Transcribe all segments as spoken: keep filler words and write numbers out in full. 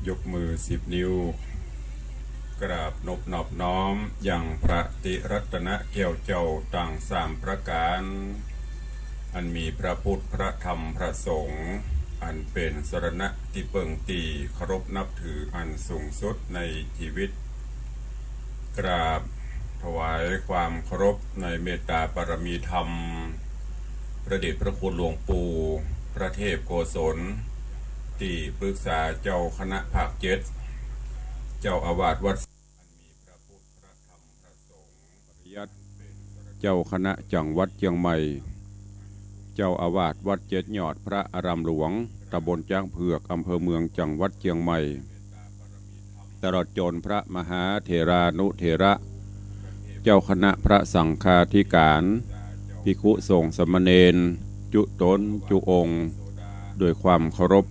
ยกมือสิบนิ้ว กราบนบนอบน้อมยังพระติรัตนแก้วเจ้าตังสามประก๋าน อันมีพระพุทธ พระธรรม พระสงฆ์ อันเป๋นสรณะตี้เปิ้งตี้เคารพนับถืออันสูงสุดในจีวิต กราบถวายความเคารพในเมตตาบารมีธรรม พระเดชพระคุณหลวงปู่พระเทพโกศล ตี้ปรึกษาเจ้าคณะภาคเจ็ด เจ้าอาวาสวัด อันมีพระพุทธ พระธรรม พระสงฆ์ ปริยัติ เจ้าคณะจังหวัดเจียงใหม่ เจ้าอาวาสวัดเจ็ดยอด พระอารามหลวง ตำบลจ๊างเผือก อำเภอเมือง จังหวัดเจียงใหม่ ตลอดจ๋นพระมหาเถรานุเถระ เจ้าคณะพระสังฆาธิการ ภิกขุสงฆ์สามเณร จุ๊ต๋นจุ๊องค์ ด้วยความเคารพ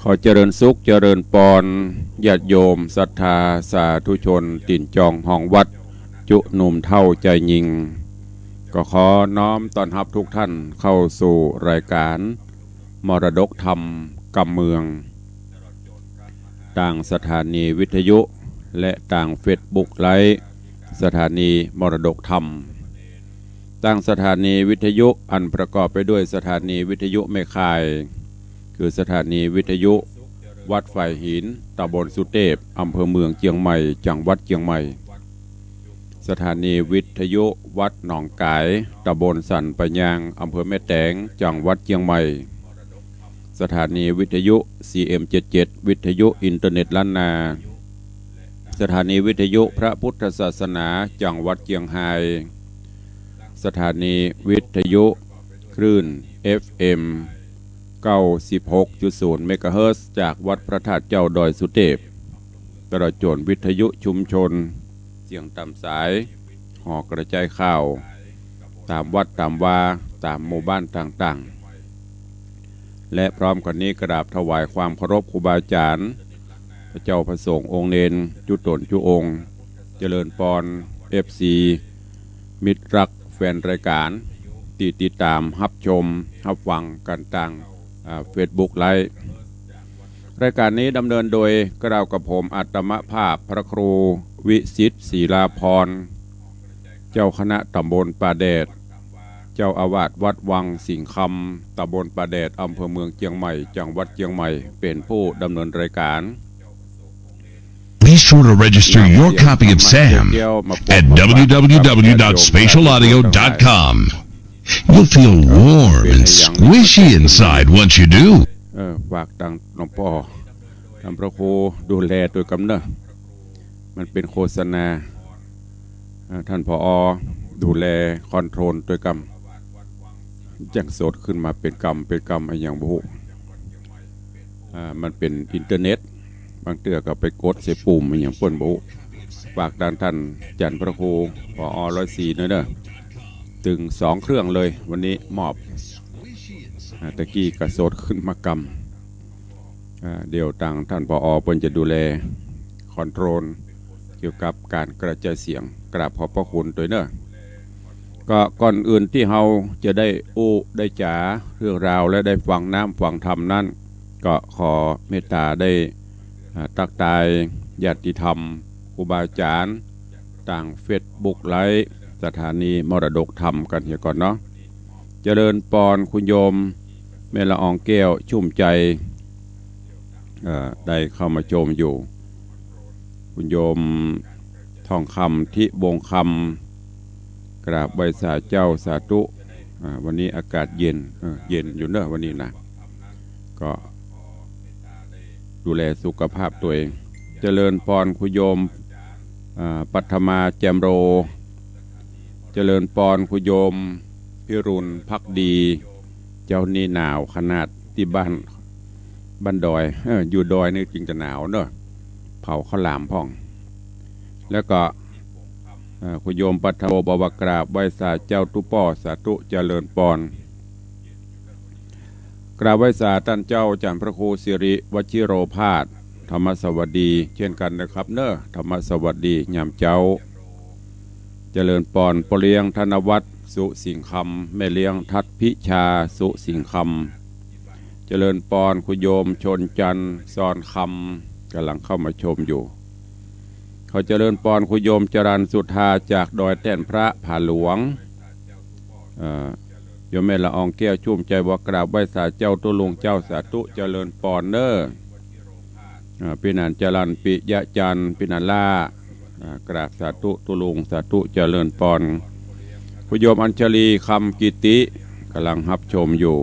ขอเจริญสุขเจริญปอน ญาติโยมศรัทธาสาธุชน ตี๋นจองห้องวัด จุ๊หนุ่มเฒ่าจายญิง ก็ขอน้อมต้อนฮับทุกท่านเข้าสู่รายการ มรดกธรรมกำเมือง ตางสถานีวิทยุ และตางเฟซบุ๊กไลฟ์ สถานีมรดกธรรม ตางสถานีวิทยุอันประกอบไปด้วยสถานีวิทยุแม่ข่าย คือสถานีวิทยุวัดฝายหิน ตำบลสุเตพ อำเภอเมืองเจียงใหม่ จังหวัดเจียงใหม่ สถานีวิทยุวัดหนองก๋าย ตำบลสันป่ายาง อำเภอแม่แตง จังหวัดเจียงใหม่ สถานีวิทยุ ซีเอ็มเจ็ดเจ็ด วิทยุอินเทอร์เน็ตล้านนา สถานีวิทยุพระพุทธศาสนา จังหวัดเจียงฮาย สถานีวิทยุคลื่น เอฟเอ็ม เก้าสิบหกจุดศูนย์เมกะเฮิรตซ์ จากวัดพระธาตุเจ้าดอยสุเตพ ตลอดจ๋นวิทยุชุมชน เสียงต๋ามสาย ห่อกระจายข่าว ต๋ามวัดต๋ามวา ต๋ามหมู่บ้านต่างๆ และพร้อมกั๋นนี้กราบถวายความเคารพครูบาอาจ๋ารย์ พระเจ้าพระสงฆ์องค์เณร จุ๊ต๋นจุ๊องค์ เจริญปอน เอฟซี มิตรรักแฟนรายการ ตี้ติดต๋ามฮับชมฮับฟังกั๋นตาง อ่า เฟซบุ๊กไลฟ์ รายการนี้ดำเนินโดยเกล้ากับผมอาตมาภาพพระครูวิสิทธิ์ศิลาพร เจ้าคณะตำบลป่าแดด เจ้าอาวาสวัดวังสิงห์คำ ตำบลป่าแดด อำเภอเมืองเจียงใหม่ จังหวัดเจียงใหม่ เป๋นผู้ดำเนินรายการ Be sure to register your copy of Sam at w w w dot spatial audio dot com. You'll feel warm and squishy inside once you do. เออ ฝากตางหลวงป้อ ตางพระครูดูแลตวยกำเน่อ มันเป๋นโฆษณา อ่า ต้าน ผอ ดูแลคอนโทรลตวยกำ จั้งสดขึ้นมาเป๋นกำ เป๋นกำอะหยังบ่ฮู้ อ่า มันเป๋นอินเทอร์เน็ต บางเตื้อก็ไปกดใส่ปุ่มอะหยังเปิ้นบ่ฮู้ ฝากตางต้านจันทร์พระครู ผอ ร้อยสี่ เน่อเน่อ ตึงสองเครื่องเลย วันนี้มอบ อ่า ตะกี้ก็สดขึ้นมากำ อ่า เดี๋ยวตางต้าน ผอ เปิ้นจะดูแลคอนโทรลเกี่ยวกับก๋านกระจายเสียง กราบขอบพระคุณตวยเน่อ ก็ก่อนอื่นตี้เฮาจะได้อู้ได้จ๋าเรื่องราวและได้ฟังน้ำฟังธรรมนั้น ก็ขอเมตตาได้ อ่า ตั๊กตายญาติธรรม ครูบาอาจ๋ารย์ ตางเฟซบุ๊กไลฟ์ สถานีมรดกธรรมกั๋นเหียก่อนเนาะ เจริญปอนคุณโยม แม่ละอองแก้วชุ่มใจ เอ่อ ได้เข้ามาชมอยู่ คุณโยมทองคำ ทิวงศ์คำ กราบไหว้สาเจ้าสาธุ อ่า วันนี้อากาศเย็น เออ เย็นอยู่เนอะวันนี้นะ ก็ดูแลสุขภาพตัวเอง เจริญปอนคุณโยม อ่า ปัทมาแจ่มโร เจริญปอนคุณโยมพิรุณภักดี เจ้านี่หนาวขนาดตี้บ้าน บ้านดอย เออ อยู่ดอยนี่จึงจะหนาวเนอะ เผาข้าวหลามพ่อง แล้วก็ เอ่อ คุณโยมปัทโมบอกว่ากราบไหว้สาเจ้าตุ๊ป้อ สาธุเจริญปอน กราบไหว้สาต้านเจ้าจันทร์พระครูสิริวชิโรภาส ธรรมสวัสดี เช่นกันนะครับเนอะ ธรรมสวัสดียามเจ๊า เจริญปอนป้อเลี้ยงธนวัฒน์ สุสิงห์คำ แม่เลี้ยงทัศน์พิชา สุสิงห์คำ เจริญปอน คุณโยมชนจันทร์ ซอนคำ ก่ำลังเข้ามาชมอยู่ ขอเจริญปอน คุณโยมจรัญสุธา จากดอยแต้นพระผาหลวง เอ่อ โยมแม่ละอองแก้ว ชุ่มใจ บอกกราบไหว้สาเจ้าตุ๊ลุงเจ้า สาธุ เจริญปอนเน้อ อ่า ปี้หนานจรัญ ปิยะจันทร์ ปี้หนานล่า อ่า กราบสาธุตุ๊ลุง สาธุ เจริญปอน คุณโยมอัญชลี คำกิติ ก่ำลังฮับชมอยู่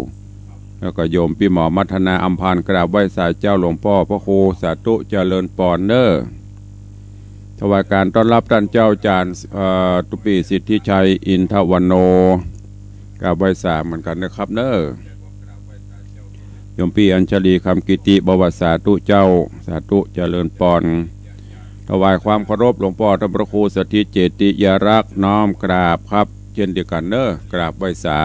แล้วก็โยมปี้หมอมัทนา อำพันธ์ กราบไหว้สาเจ้าหลวงป้อพระครู สาธุ เจริญปอนเน้อ ถวายการต้อนฮับต้านเจ้าจ๋ารย์ เอ่อ ตุ๊ปี้สิทธิชัย อินทวันโน กราบไหว้สาเหมือนกั๋นนะครับเน้อ โยมปี้อัญชลี คำกิติ บอกว่าสาธุเจ้า สาธุ เจริญปอน ถวายความเคารพหลวงป้อต้านพระครูสถิตเจติยารักษ์ น้อมกราบครับ เช่นเดียวกั๋นเน้อ กราบไหว้สา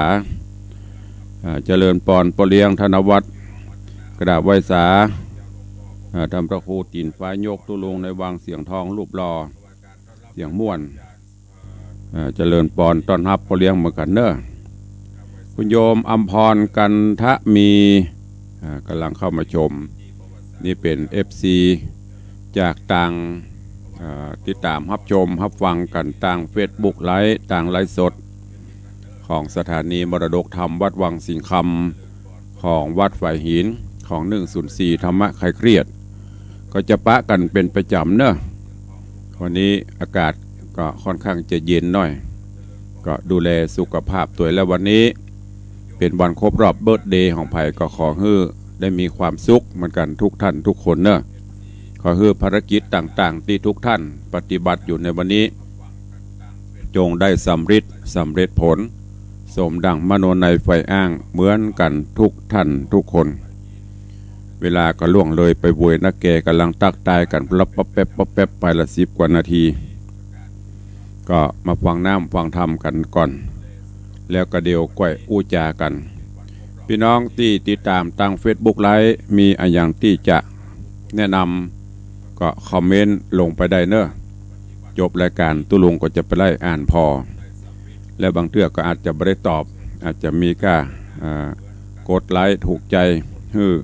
อ่า เจริญปอน ป้อเลี้ยงธนวัฒน์ กราบไหว้สา อ่า ต้านพระครูตี๋นฟ้ายกตุ๊ลุงในวังเสียงทองรูปหล่อ เสียงม่วน เอ่อ เจริญปอนต้อนฮับป้อเลี้ยงเหมือนกั๋นเน้อ คุณโยมอำพร กันทะมี อ่า ก่ำลังเข้ามาชม นี่เป๋น เอฟซี จากตาง อ่า ติดต๋ามฮับชมฮับฟังกั๋นตางเฟซบุ๊กไลฟ์ ตางไลฟ์สด ของสถานีมรดกธรรมวัดวังสิงห์คำ ของวัดฝายหิน ของหนึ่งศูนย์สี่ธรรมะคลายเครียด ก็จะปะกั๋นเป๋นประจ๋ำเน้อ วันนี้อากาศก็ค่อนข้างจะเย็นหน่อย ก็ดูแลสุขภาพตวย และวันนี้เป๋นวันครบรอบเบิร์ธเดย์ของใผ ก็ขอหื้อได้มีความสุขเหมือนกั๋นทุกท่านทุกคนเน้อ ขอหื้อภารกิจต่างๆ ตี้ทุกท่านปฏิบัติอยู่ในวันนี้ จงได้สำริดสำเร็จผล สมดังมโนในยใฝ่อ้างเหมือนกั๋นทุกท่านทุกคน เวลาก็ล่วงเลยไปโวยนักแก่ ก่ำลังตั๊กตายกั๋น ป๊อบแป๊บป๊อบแป๊บ ไปละสิบกว่านาที ก็มาฟังน้ำฟังธรรมกั๋นก่อน แล้วก็เดี๋ยวก่อยอู้จ๋ากั๋น ปี้น้องตี้ติดต๋ามตางเฟซบุ๊กไลฟ์ มีอะหยังตี้จะแนะนำ ก็คอมเมนต์ลงไปได้เน้อ จบรายก๋านตุ๊ลุงก็จะไปไล่อ่านผ่อ และบางเตื้อก็อาจจะบ่ได้ตอบ อาจจะมีก้า อ่า กดไลก์ถูกใจ๋หื้อ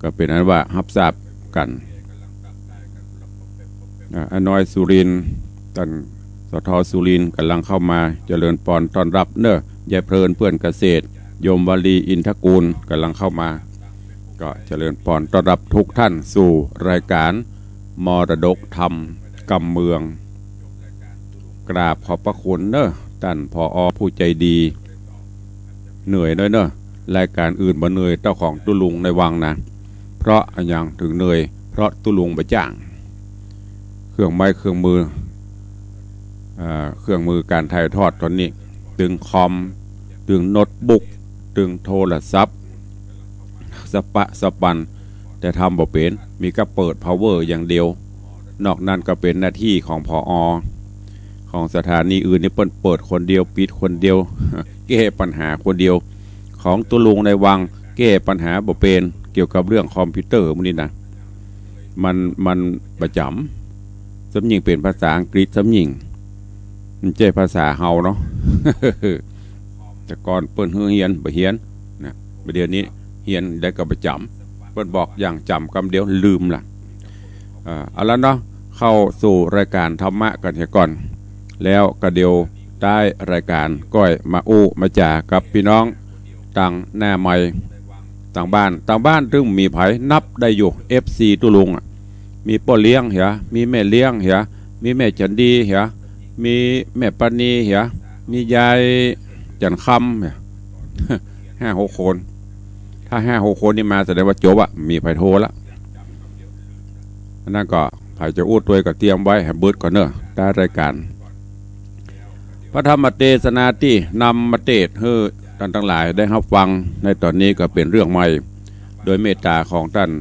ก็เป๋นอันว่าฮับทราบกั๋น อ่า อาน้อยสุรินทร์ ต้าน สท สุรินทร์ ก่ำลังเข้ามา เจริญปอนต้อนฮับเน้อ ยายเพลินเปื้อนเกษตร โยมวลี อินทกูล ก่ำลังเข้ามา ก็เจริญปอนต้อนฮับทุกท่านสู่รายก๋านมรดกธรรมกำเมือง กราบขอบพระคุณเน้อ ต้าน ผอ ผู้ใจ๋ดี เหนื่อยหน้อยเน้อ รายก๋านอื่นบ่เหนื่อยเต้าของตุ๊ลุงในวังนะ เพราะอะหยังเถิงเหนื่อย เพราะตุ๊ลุงบ่จ้าง เครื่องไม้เครื่องมือ อ่า เครื่องมือก๋านถ่ายทอดต๋อนนี้ ตึงคอม ตึงโน้ตบุ๊ก ตึงโทรศัพท์ สะปะสะปัน แต่ทำบ่เป๋น มีก้าเปิดพาวเวอร์อย่างเดียว นอกนั้นก็เป๋นหน้าตี้ของ ผอ ของสถานีอื่นนี่เปิ้นเปิดคนเดียว ปิดคนเดียว แก้ปัญหาคนเดียว ของตุ๊ลุงในวังแก้ปัญหาบ่เป๋น เกี่ยวกับเรื่องคอมพิวเตอร์หมู่นี้นะ มัน มันบ่จ๋ำ ซ้ำยิ่งเป๋นภาษาอังกฤษซ้ำยิ่ง มันบ่ใจ้ภาษาเฮาเนาะ แต่ก่อนเปิ้นหื้อเฮียนบ่เฮียนนะ บ่าเดี่ยวนี้เฮียนได้ก็บ่จ๋ำ เปิ้นบอกอย่างจ๋ำกำเดียวลืมละ อ่า เอาละเนาะ เข้าสู่รายก๋านธรรมะกั๋นเหียก่อน แล้วก็เดี๋ยวต๊ายรายก๋านก้อยมาอู้มาจ๋ากับปี้น้องตางหน้าไมค์ ตางบ้าน ตางบ้านตึงมีใผนับได้อยู่ เอฟซี ตุ๊ลุงอะ มีป้อเลี้ยงเหีย มีแม่เลี้ยงเหีย มีแม่จั๋นดีเหีย มีแม่ปานีเหีย มียายจั๋นคำเหีย ห้าหกคน ถ้าห้าหกคนนี่มาแสดงว่าจบอะ มีใผโทรละ อันนั้นก็ใผจะอู้ตวยก็เตรียมไว้หื้อเบิดก่อนเน้อ ต๊ายรายก๋าน พระธรรมเตสนาตี้นำมาเตสน์หื้อต้านตังหลายได้ฮับฟังในต๋อนนี้ก็เป๋นเรื่องใหม่ โดยเมตต๋าของต้าน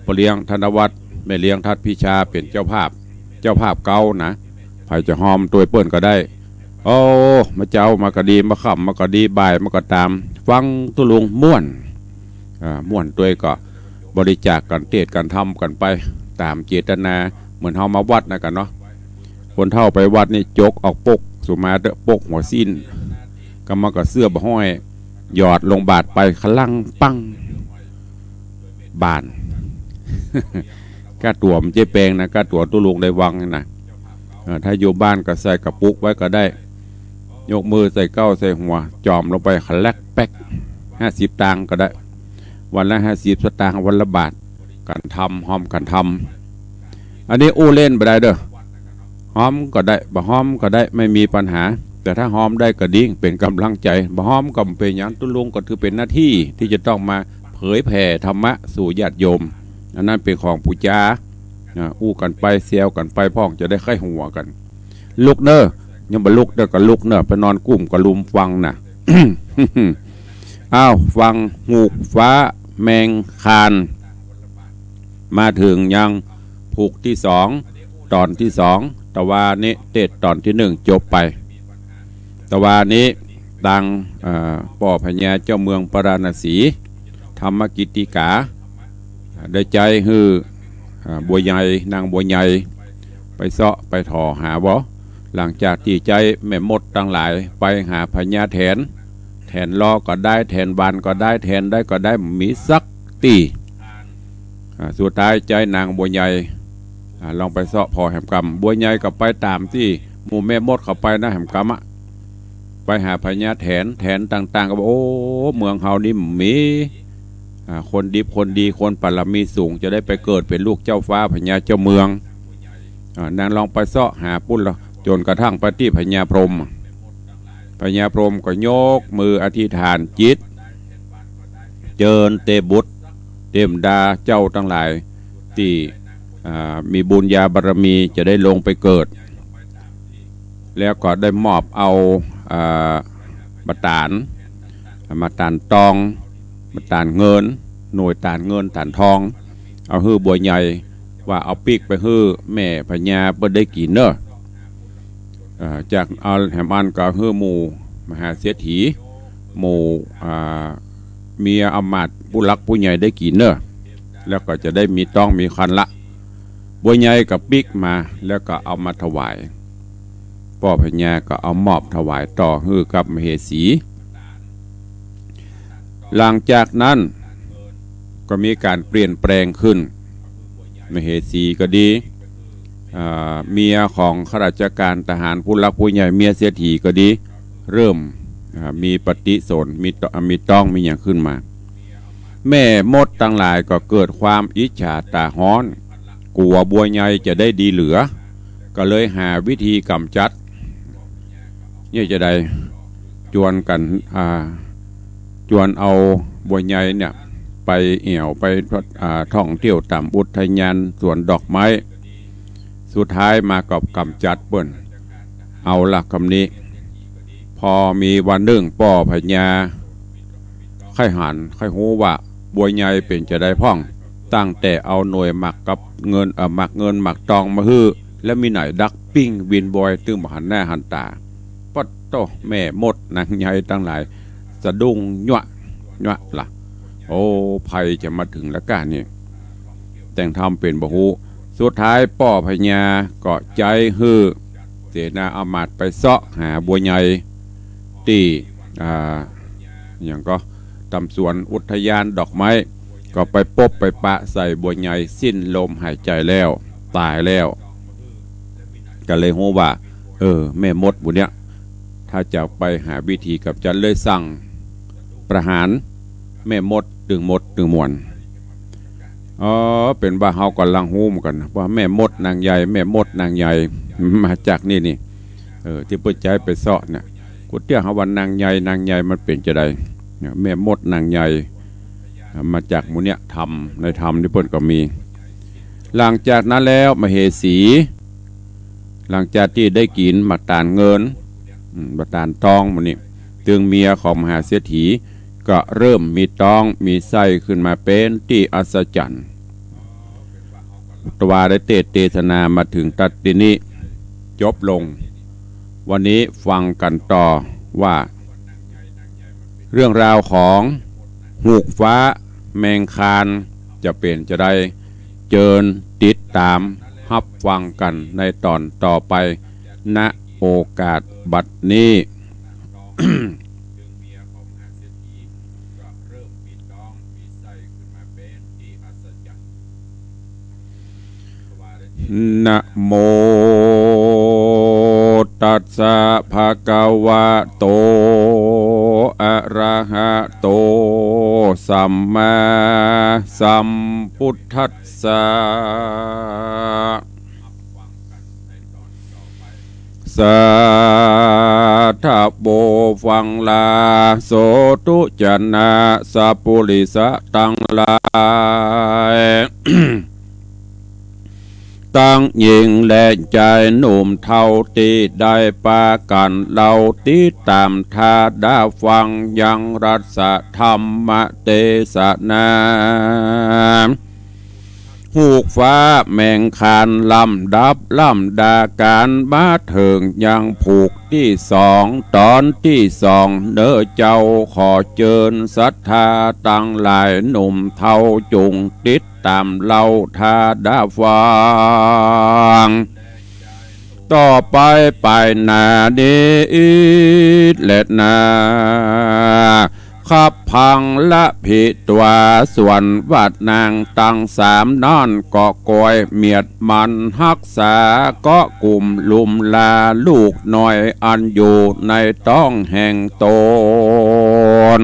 ป้อเลี้ยงธนวัฒน์ แม่เลี้ยงทัดพิชาเป๋นเจ้าภาพ เจ้าภาพเก๊านะ ใผจะฮอมตวยเปิ้นก็ได้ โอ้ มาเจ๊ามาก็ดี มาค่ำมาก็ดี บ่ายมาก็ต๋าม ฟังตุ๊ลุงม่วน อ่า ม่วนตวยก็บริจาคกั๋น เตสน์กั๋น ทำกั๋นไปต๋ามเจตนา เหมือนเฮามาวัดนะกั๋นเนาะ คนเฒ่าไปวัดนี่จกเอาปกสุมาเต๊อะ ปกหัวสิ้น ก็มากับเสื้อบ่ห้อย หยอดลงบาตรไป คะลังปัง บ้าน ก้าตั๋วมันเจ๊แปงนะ ก้าตั๋วตุ๊ลุงได้วังนะ เออ ถ้าอยู่บ้านก็ใส่กระปุกไว้ก็ได้ ยกมือใส่เก๊าใส่หัว จ่อมลงไป ขะแล็กแป๊ก ห้าสิบตางค์ก็ได้ วันละห้าสิบสตางค์ วันละบาท กั๋นทำ ฮอมกั๋นทำ อันนี้อู้เล่นบ่ได้เด้อ ฮอมก็ได้ บ่ฮอมก็ได้ ไม่มีปัญหา แต่ถ้าฮอมได้ก็ดี เป๋นก๋ำลังใจ๋ บ่ฮอมก็บ่เป๋นหยัง ตุ๊ลุงก็ถือเป๋นหน้าตี้ตี้จะต้องมาเผยแผ่ธรรมะสู่ญาติโยม อันนั้นเป๋นของปู๋จา อ่า อู้กั๋นไป แซวกั๋นไปพ่อง จะได้ใค่หัวกั๋น ลุกเน่อ ยังบ่ลุกเน่อ ก็ลุกเน่อ ไปนอนกุ้มกะลุมฟังน่ะ อ้าว ฟัง ฮูกฟ้าแมงคาน มาเถิงยังผูกตี้สอง ต๋อนตี้สอง ตะวานี้เตสน์ต๋อนตี้หนึ่งจบไป ตะวานี้ตาง เอ่อ ป้อพญาเจ้าเมืองปาราณสี ธรรมกิตติกา ได้ใจ๊หื้อ อ่า บัวใหญ่ นางบัวใหญ่ ไปเซาะไปถ่อหาบ่ หลังจากตี้ใจ๊แม่มดตังหลายไปหาพญาแถน แถนลอก็ได้ แถนบานก็ได้ แถนใดก็ได้ บ่มีสักตี้ อ่า สุดท้ายใจ๊นางบัวใหญ่ อ่า ลองไปเซาะผ่อแหมกำ บัวใหญ่ก็ไปต๋ามตี้หมู่แม่มดเขาไปนะ แหมกำอะ ไปหาพญาแถน แถนต่างๆ ก็บอก โอ้ เมืองเฮานี่บ่มี อ่า คนดิบคนดี คนปารมีสูง จะได้ไปเกิดเป๋นลูกเจ้าฟ้าพญาเจ้าเมือง อ่า นางลองไปเซาะหาปู้นละ จ๋นกระทั่งไปตี้พญาพรหม พญาพรหมก็ยกมืออธิษฐานจิต เจิญเตบุตร เตมดาเจ้าตังหลายตี้ อ่า มีบุญญาบารมีจะได้ลงไปเกิด แล้วก็ได้มอบเอา อ่า บาตาน บาตานตอง บาตานเงิน หน่วยตานเงินตานทอง เอาหื้อบัวใหญ่ ว่าเอาปิ๊กไปหื้อแม่พญาเปิ้นได้กิ๋นเน่อ เอ่อ จากเอาแหมอันก็หื้อหมู่มหาเศรษฐี หมู่ อ่า เมียอำมาตย์ผู้หลักผู้ใหญ่ได้กิ๋นเน่อ แล้วก็จะได้มีต๊องมีครรภ์ละ บัวใหญ่ก็ปิ๊กมา แล้วก็เอามาถวาย ป้อพญาก็เอามอบถวายต่อหื้อกับมเหสี หลังจากนั้นก็มีก๋านเปลี่ยนแปลงขึ้น มเหสีก็ดี อ่า เมียของข้าราชการทหารผู้หลักผู้ใหญ่ เมียเศรษฐีก็ดี เริ่ม อ่า มีปฏิสนธิ มีต- มีต๊อง มีหยังขึ้นมา แม่มดตังหลายก็เกิดความอิจฉาต๋าฮ้อน กั๋วบัวใหญ่จะได้ดีเหลือ ก็เลยหาวิธีก๋ำจัด เนี่ยจะได้จวนกั๋น อ่า จวนเอาบัวใหญ่เนี่ย ไปแอ่ว ไป อ่า ท่องเที่ยวต๋ามอุทยานสวนดอกไม้ สุดท้ายมาก็ก๋ำจัดเปิ้น เอาละกำนี้ พอมีวันนึ่งป้อพญาใค่หันใค่ฮู้ว่าบัวใหญ่เป๋นจาใดพ่อง ตั้งแต่เอาหน่วยหมากกับเงิน เอ่อ หมากเงินหมากตองมาหื้อ แล้วมีไหนดักปิ้งวินบอยตึงบ่หันหน้าหันต๋า ปั๊ดโต้ แม่มดนางใหญ่ตังหลาย สะดุ้งยั่วยั่วละ โอ้ ภัยจะมาเถิงแล้วก้านี่ แต่งทำเป๋นบ่ฮู้ สุดท้ายป้อพญาก็ใจ๊หื้อเสนาอำมาตย์ไปเซาะหาบัวใหญ่ตี้ อ่า หยังก็ ต๋ามสวนอุทยานดอกไม้ ก็ไปปบไปปะใส่บัวใหญ่สิ้นลมหายใจ๋แล้ว ต๋ายแล้ว ก็เลยฮู้ว่า เออ แม่มดหมู่เนี้ย ถ้าจะไปหาวิธีก๋ำจัด เลยสั่งประหารแม่มดตึงหมดตึงมวล อ๋อ เป๋นว่าเฮาก่ำลังฮู้เหมือนกั๋นนะ ว่าแม่มดนางใหญ่ แม่มดนางใหญ่ มาจากนี่นี่ เออ ตี้เปิ้นใจ๊ไปเซาะเนี่ย กูเตี้ยเฮาว่านางใหญ่ นางใหญ่มันเป๋นจาใดเนี่ย แม่มดนางใหญ่ อ่า มาจากหมู่เนี้ย ธรรม ในธรรมตี้เปิ้นก็มี หลังจากนั้นแล้วมเหสี หลังจากตี้ได้กิ๋นหมากตานเงิน อืม หมากตานตองหมู่นี้ ตึงเมียของมหาเศรษฐี ก็เริ่มมีต๊องมีไส้ขึ้นมาเป๋นตี้อัศจรรย์ ตะวาได้เตสน์เตสนามาเถิงตั๊ดตี้นี้ จบลง วันนี้ฟังกั๋นต่อว่า เรื่องราวของฮูกฟ้าแมงคานจะเป๋นจาใด เจิญติดต๋ามฮับฟังกั๋นในต๋อนต่อไป ณ โอกาสบัดนี้ เริ่มมีต๊องมีไส้ขึ้นมาเป๋นตี้อั นะโมตัสสะ ภะคะวะโต อะระหะโต สัมมาสัมพุทธัสสะ สาธะโว ฟังลา สาธุชนะสัปปุริสะตังหลาย ตังญิงและจายหนุ่มเฒ่าตี้ได้ปากั๋นเล่าติดต๋ามทาดาฟังยังรัตถธรรมเตสนา ฮูกฟ้าแหมงคานลำดับลำดาก๋านมาเถิงยังผูกตี้สอง ต๋อนตี้สองเน่อเจ้า ขอเจิญศรัทธาตังหลายหนุ่มเฒ่าจุ่งติด ต๋ามเล่าทาดาฟัง ต่อไปไปหน้านี้อีกแลนา คับพังละผิดว่า ส่วนว่านางตังสามนั้นก็กอยเมียดหมั่นฮักษา เกาะกุมลุมลาลูกน้อยอันอยู่ในต๊องแห่งต๋น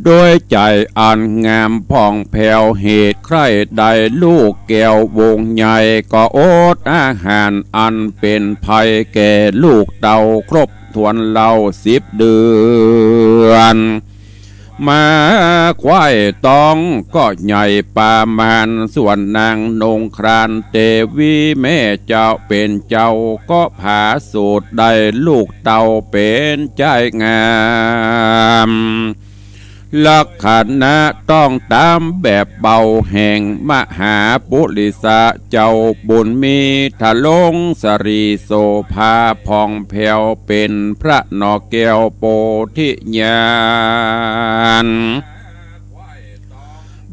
โดยใจ๋อันงามผ่องแผ้ว เหตุใค่ได้ลูกแก้ววงใหญ่ ก็อดอาหารอันเป๋นภัยแก่ลูกเต้าครบถ้วนเล่าสิบเดือน มาไขว้ต๊องก็ใหญ่ประมาณ ส่วนนางนงครานเตวีแม่เจ้าเป๋นเจ้า ก็ผาสูดได้ลูกเต้าเป๋นจายงาม ลักขณะต้องต๋ามแบบเบาแห่งมหาปุริสะเจ้าบุญมี ทะลงสรีโสภาผ่องแผ้ว เป๋นพระหน่อแก้วโพธิญาณ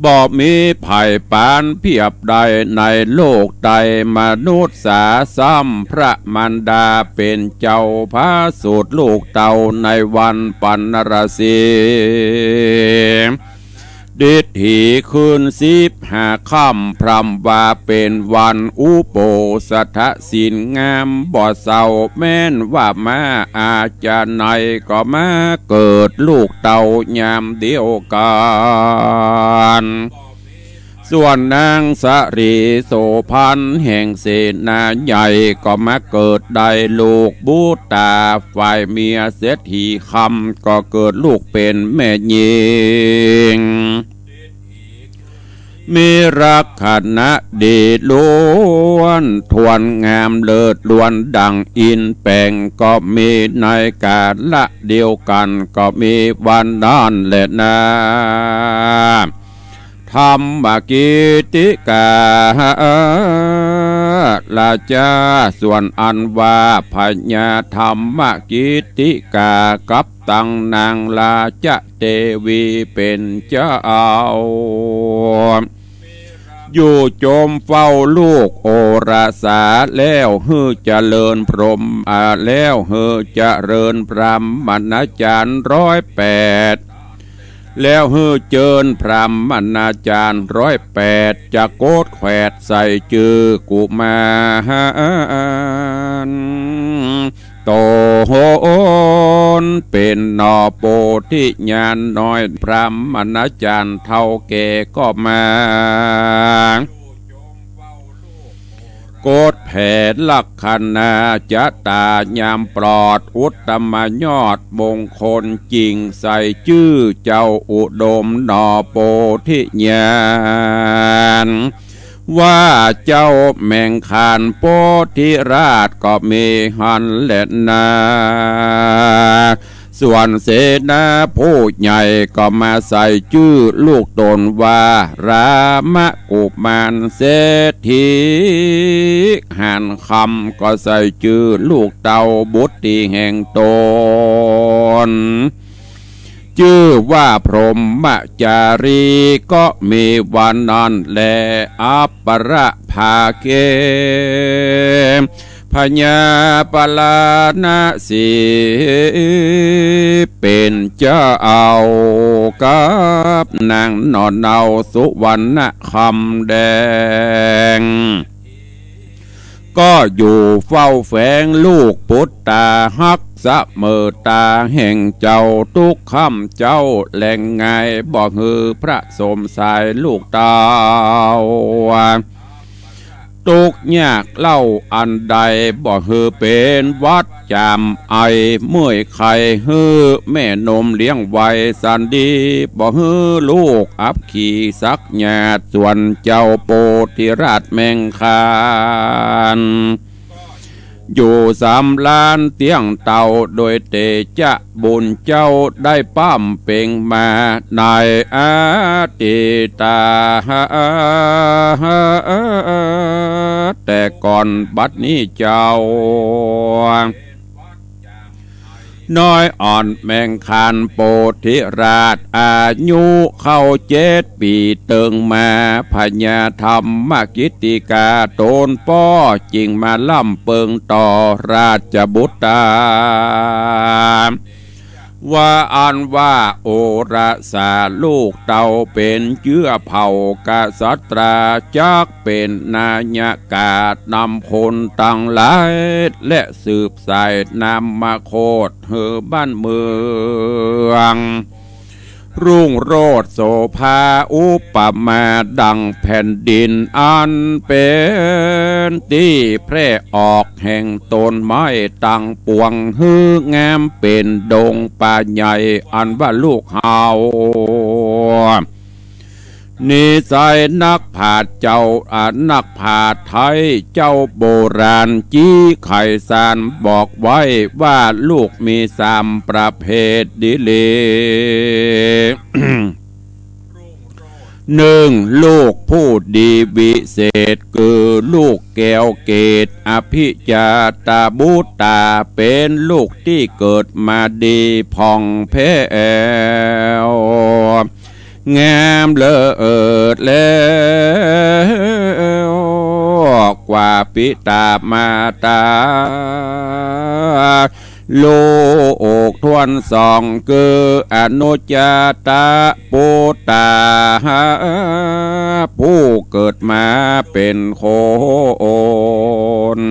บ่มีใผปานเปียบได้ในโลกใต้ มนุษย์สาซ้ำพระมารดาเป๋นเจ้า ผาสูดลูกเต้าในวันปัณณรสี ดิษฐีคืนสิบห้าค่ำ พร่ำว่าเป๋นวันอุโปสถศีลงามบ่เศร้า แม้นว่ามาอาจจะไหน ก็มาเกิดลูกเต้ายามเดียวกั๋น ส่วนนางสรีโสภณแห่งเสนาใหญ่ ก็มาเกิดได้ลูกบุตรา ฝ่ายเมียเศรษฐีคำ ก็เกิดลูกเป๋นแม่ญิง มีลักขณะดีล้วนถ้วนงามเลิศล้วนดั่งอินแปง ก็มีในกาละเดียวกั๋น ก็มีวันนั้นแลนา ธรรมกิตติกา ราชา ส่วนอันว่าพญาธรรมกิตติกากับตังนางราชเตวีเป๋นเจ้า อยู่จมเฝ้าลูกโอรสา แล้วหื้อเจริญพรหม อ่า แล้วหื้อเจริญพรหมณจรรย์ร้อยแปด แล้วหื้อเจริญพรหมณจรรย์ร้อยแปด จะโกฏแขวดใส่จื้อกุมาร ต๋นเป๋นหน่อโพธิญาณน้อย พรหมณจรรย์เฒ่าแก่ก็มา โกฏแผ่ลักขณะจะต๋ายามปลอดอุตตมยอดมงคล จิ่งใส่จื้อเจ้าอุดมหน่อโพธิญาณ ว่าเจ้าแหมงคานโพธิราชก็มีหั้นแลนา ส่วนเสนาผู้ใหญ่ก็มาใส่จื้อลูกต๋นว่ารามกุมาร เศรษฐีหานคำก็ใส่จื้อลูกเต้าบุตรีแห่งต๋น จื้อว่าพรหมจารี ก็มีวันนั้นแล อัปปะระภาเก พ พญาปาราณสี เป๋นเจ้ากับนางหน่อเนาสุวรรณคำแดง ก็อยู่เฝ้าแฝงลูกปุตตาฮักเสมอต๋าแห่งเจ้า ตุ๊กค่ำเจ๊าแลงงาย บ่หื้อพระสมสายลูกเต้า ตุ๊กยากเล่าอันใด บ่หื้อเป๋นหวัดจามไอ เมื่อยไข้หื้อแม่นมเลี้ยงไว้สันดี บ่หื้อลูกอับขีสักหยาด ส่วนเจ้าโปธิราชแมงคาน อยู่สำราญเตี้ยงเต้า โดยเตจะบุญเจ้าได้ป๊ำเป๋งมาในอดีตา แต่ก่อนบัดนี้เจ้า น้อยอ่อนแมงคานโปธิราช อายุเข้าเจ็ดปี๋เติงมา พญาธรรมกิตติกาต๋นป้อจึงมาล่ำเปิงต่อราชบุตรา ว่าอันว่าโอรสาลูกเต้าเป๋นเจื้อเผ่ากษัตรา จักเป๋นนายกาต๋นำคนตังหลาย และสืบสายนามโคตรหื้อบ้านเมือง รุ่งโรจน์โสภา อุปมาดังแผ่นดินอันเป๋นตี้แพร่ออกแห่งต้นไม้ตังปวง หื้องามเป๋นดงป่าใหญ่ อันว่าลูกเฮา นิสัยนักผาชญ์เจ้า อ่า นักผาชญ์ไทยเจ้าโบราณ จี้ไขสารบอกไว้ว่าลูกมีสามประเภทดีหลี นึ่ง ลูกผู้ดีวิเศษ คือลูกแก้วเกศ อภิชาตบุตรา เป๋นลูกตี้เกิดมาดีผ่องแผ้ว งามเลิศแล้วกว่าปิตามาตา ลูกถ้วนสองคืออนุชาตบุตรา ผู้เกิดมาเป๋นคน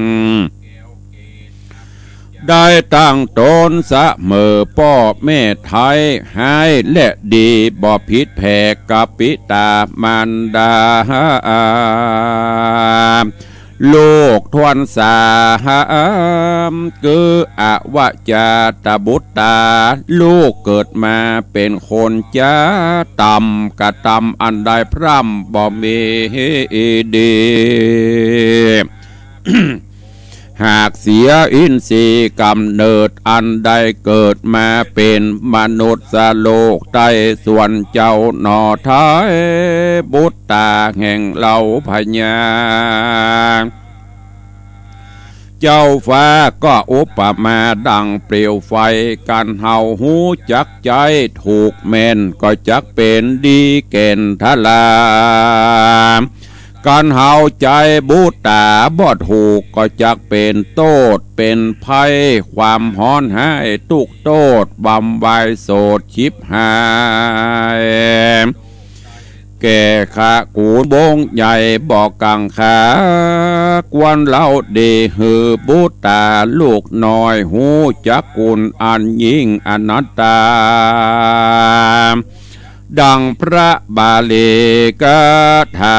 ได้ตั้งต๋นเสมอป้อแม่ไท้ ฮ้ายและดี บ่ผิดแผกกับปิตามารดา ลูกถ้วนสาม คืออวชาตบุตรา ลูกเกิดมาเป๋นคนจ๊าต่ำ กระตำอันใดพร่ำบ่มีดี หากเสียอินทรีย์กำเนิดอันใด เกิดมาเป๋นมนุษย์โลกใต้ ส่วนเจ้าหน่อไท้บุตราแห่งเฮาพญา เจ้าฟ้าก็อุปมาดังเปลวไฟ กันเฮาฮู้จักใจ๊ถูกแม่น ก็จักเป๋นดีแก่นทรา กันเฮาใจ๊บุตราบ่ถูก ก็จักเป๋นโต้ษเป๋นภัย ความฮ้อนฮ้ายตุ๊กโต้ษ วำวายโสดฉิบหาย แก่ขะกูลวงใหญ่ บ่กังขา ควรเฮาดีหื้อบุตราลูกน้อย ฮู้จักคุณอันยิ่งอนัตตา ดังพระบาลีคาถา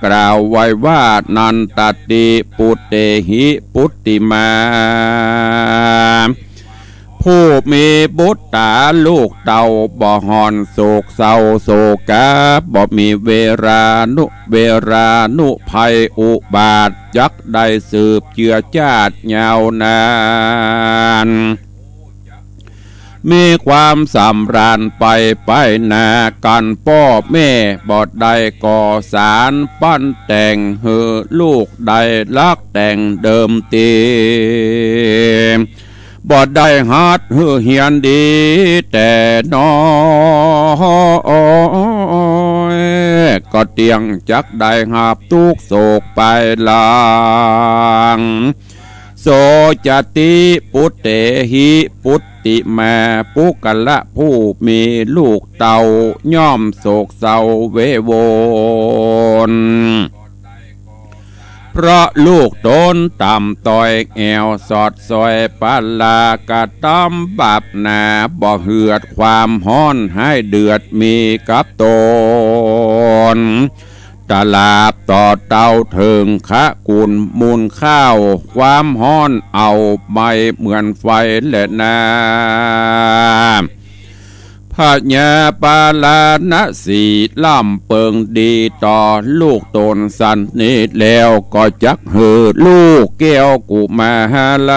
กล่าวไว้ว่า นันทะติปุตเตหิปุตติมา ผู้มีบุตราลูกเต้า บ่ฮ้อนโศกเศร้าโศกา บ่มีเวรานุ เวรานุภัยอุบาท จักได้สืบเจื้อจาติยาวนาน มีความสำราญไปไปหน้า กันป้อแม่บ่ได้ก่อสารปั้นแต่งหื้อลูกได้ลักแต่งเดิมที บ่ได้ฮัดหื้อเฮียนดีแต่น้อย ก็เต ตี้ยง จักได้ฮับตุ๊กข์โศกปายหลัง โส จติ ปุเตหิ ปุตติมา ปุคคละ ผู้มีลูกเต้า ย่อมโศกเศร้าเววล เพราะลูกต๋นต่ำต้อย แอ่วสอดซอยปะลากระตำบาปหนา บ่เหือดความฮ้อน หายเดือดมีกับต๋น ตราบต่อเต้าเถิงคะกุลมูลข้าว ความฮ้อนเอาไหม้เหมือนไฟแลนา พญาปาราณสีล่ำเปิงดีต่อลูกต๋นสันนี้แล้ว ก็จักหื้อลูกแก้วกุมาร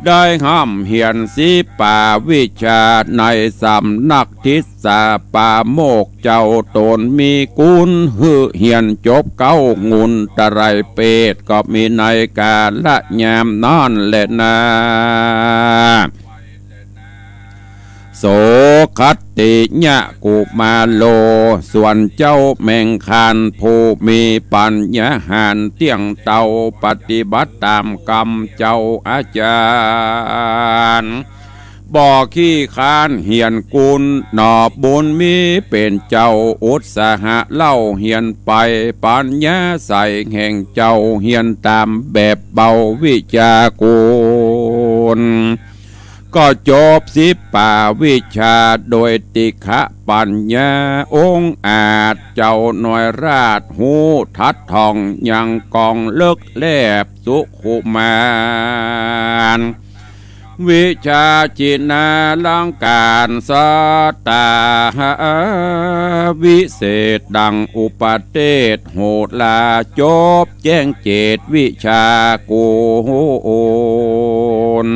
ได้ฮ่ำเฮียนศิปาวิชาในสำนักทิสสาปาโมกข์ เจ้าต๋นมีกุณหื้อเฮียนจบเก๊า งุณตรัยเปตก็มีในกาละยามนั้นแลนา โส ขัตติยกุมารโล ส่วนเจ้าแมงคานผู้มีปัญญาหาญเตี้ยงเต้า ปฏิบัติต๋ามกำเจ้าอาจ๋ารย์ บ่ขี้ค้านเฮียนกุณ หน่อบุญมีเป๋นเจ้า อุตสาหะเล่าเฮียนไป ปัญญาใสแห่งเจ้าเฮียนต๋ามแบบเบาวิชากุณ ก็จบศิปาวิชาโดยติฆะปัญญา องอาจเจ้าน้อยราชฮู้ทัดท่องยังกองเลิกแลบสุขุมาน วิชาจินาลังก๋านสตาวิเศษดังอุปเทศโหรา จบแจ้งเจตวิชากุณ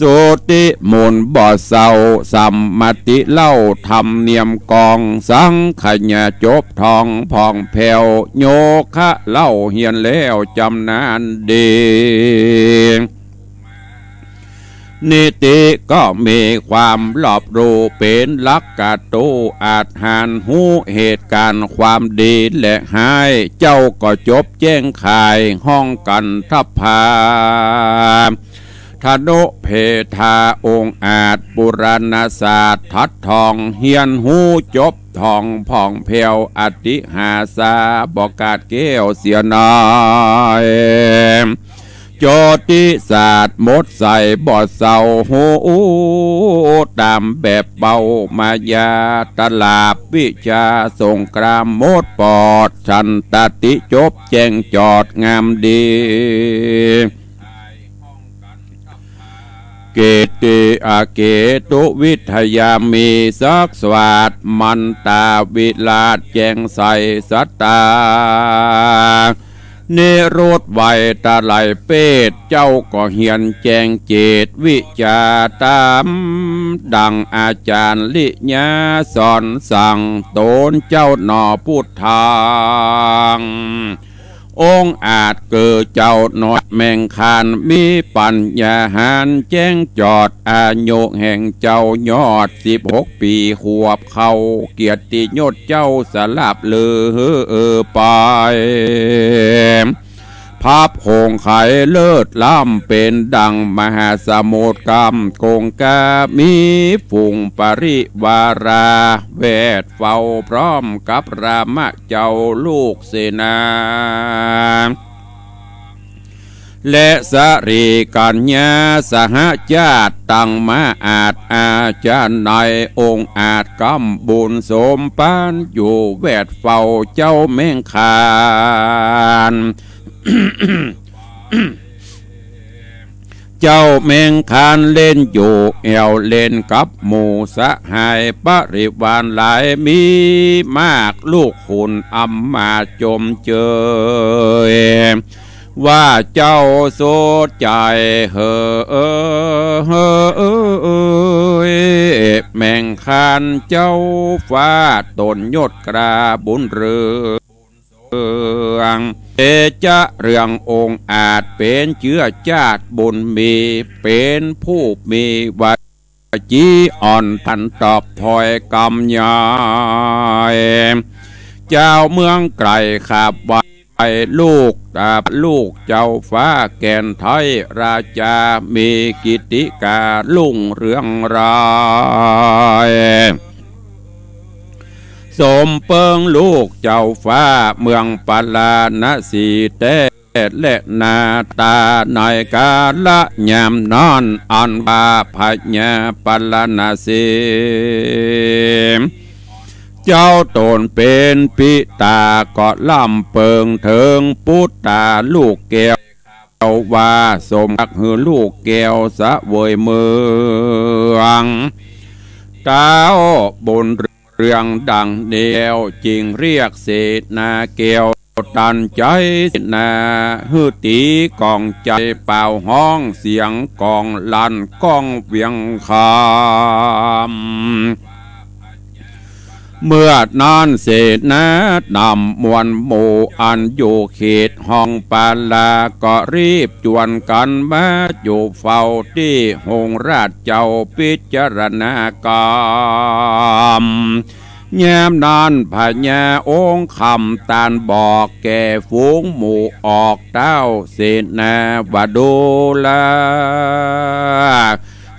สุติมนต์บ่เศร้า สัมมติเล่าธรรมเนียมกอง สังขยาจบท่องผ่องแผ้ว โยคะเล่าเฮียนแล้วจำนาญดี นิติก็มีความรอบรู้เป๋นหลักกะตู อาจหาญฮู้เหตุก๋ารณ์ความดีและฮ้าย เจ้าก็จบแจ้งขายห้องกันทพา ทนุเพทาองอาจปุราณศาสตร์ทัดท่อง เฮียนฮู้จบท่องผ่องแผ้ว อติหาสาบ่ขาดแคลวเสียน้อย โจติศาสตร์หมดใสบ่เศร้าฮู้ต๋ามแบบเบามายา ตราบวิชาสงครามหมดปอด ฉันตติจบแจ้งจอดงามดี เกติอเกตุวิทยามี ศักดิ์สวัสดิ์มันตาวิราชแจ้งใสสัตตา นิรุตไวยตะไลเปต เจ้าก็เฮียนแจ้งเจตวิชาต๋ามดังอาจ๋ารย์ลิยาสอนสั่ง ต๋นเจ้าหน่อพุทธัง องอาจเกิดเจ้าน้อยแมงคาน มีปัญญาหาญแจ้งจอด อายุแห่งเจ้ายอดสิบหกปี๋ขวบเข้า เกียรติยศเจ้าสลับเลือไป พับโขงไขเลิศล้ำเป๋นดังมหาสมุทรก้ำกงกา มีฝูงปริวาราแวดเฝ้าพร้อมกับรามะเจ้าลูกเสนา และสรีกัญญาสหจาติตังมาอาจอาจารย์ในองอาจก้ำบุญสมปานอยู่แวดเฝ้าเจ้าแมงคาน เจ้าแมงคานเล่นอยู่แอ่วเล่นกับหมู่สหายปริวารหลายมีมาก ลูกขุนอำมาตย์จมเจย ว่าเจ้าสุดใจ๋เหย แมงคานเจ้าฟ้าต๋นยศกล้าบุญเรือง เตจะเรืององอาจเป๋นเจื้อจาติบุญมี เป๋นผู้มีวา จีอ่อนตันตอบถ้อยกำใหญ่ เจ้าเมืองไกลขับไหว้ลูก อ่า ลูกเจ้าฟ้าแก่นไทยราชา มีกิตติการุ่งเรืองราย สมเปิงลูกเจ้าฟ้าเมืองปาราณสีแต๊ และนาตาในกาละยามนั้น อันว่าพญาปาราณสี เจ้าต๋นเป๋นปิต๋าก็ลำเปิงเถิงปุตตาลูกแก้ว ว่าสมอยากหื้อลูกแก้วเสวยเมือง เต้าบนเรืองดังนี้แล้ว จึงเรียกเสนาแก้วตันใจ๋ เสนาหื้อตี๋ก๋องใจ๋ ป่าวฮ้องเสียงกลองลั่นก้องเวียงคำ เมื่อนั้นเสนานำมวลหมู่อันอยู่เขตห้องปาราก็รีบจวนกั๋นมาอยู่เฝ้าตี้โฮงราชเจ้าพิจารณากำ ยามนั้นพญาองค์คำตันบอกแก่ฝูงหมู่ออกเต้าเสนาว่า ดูรา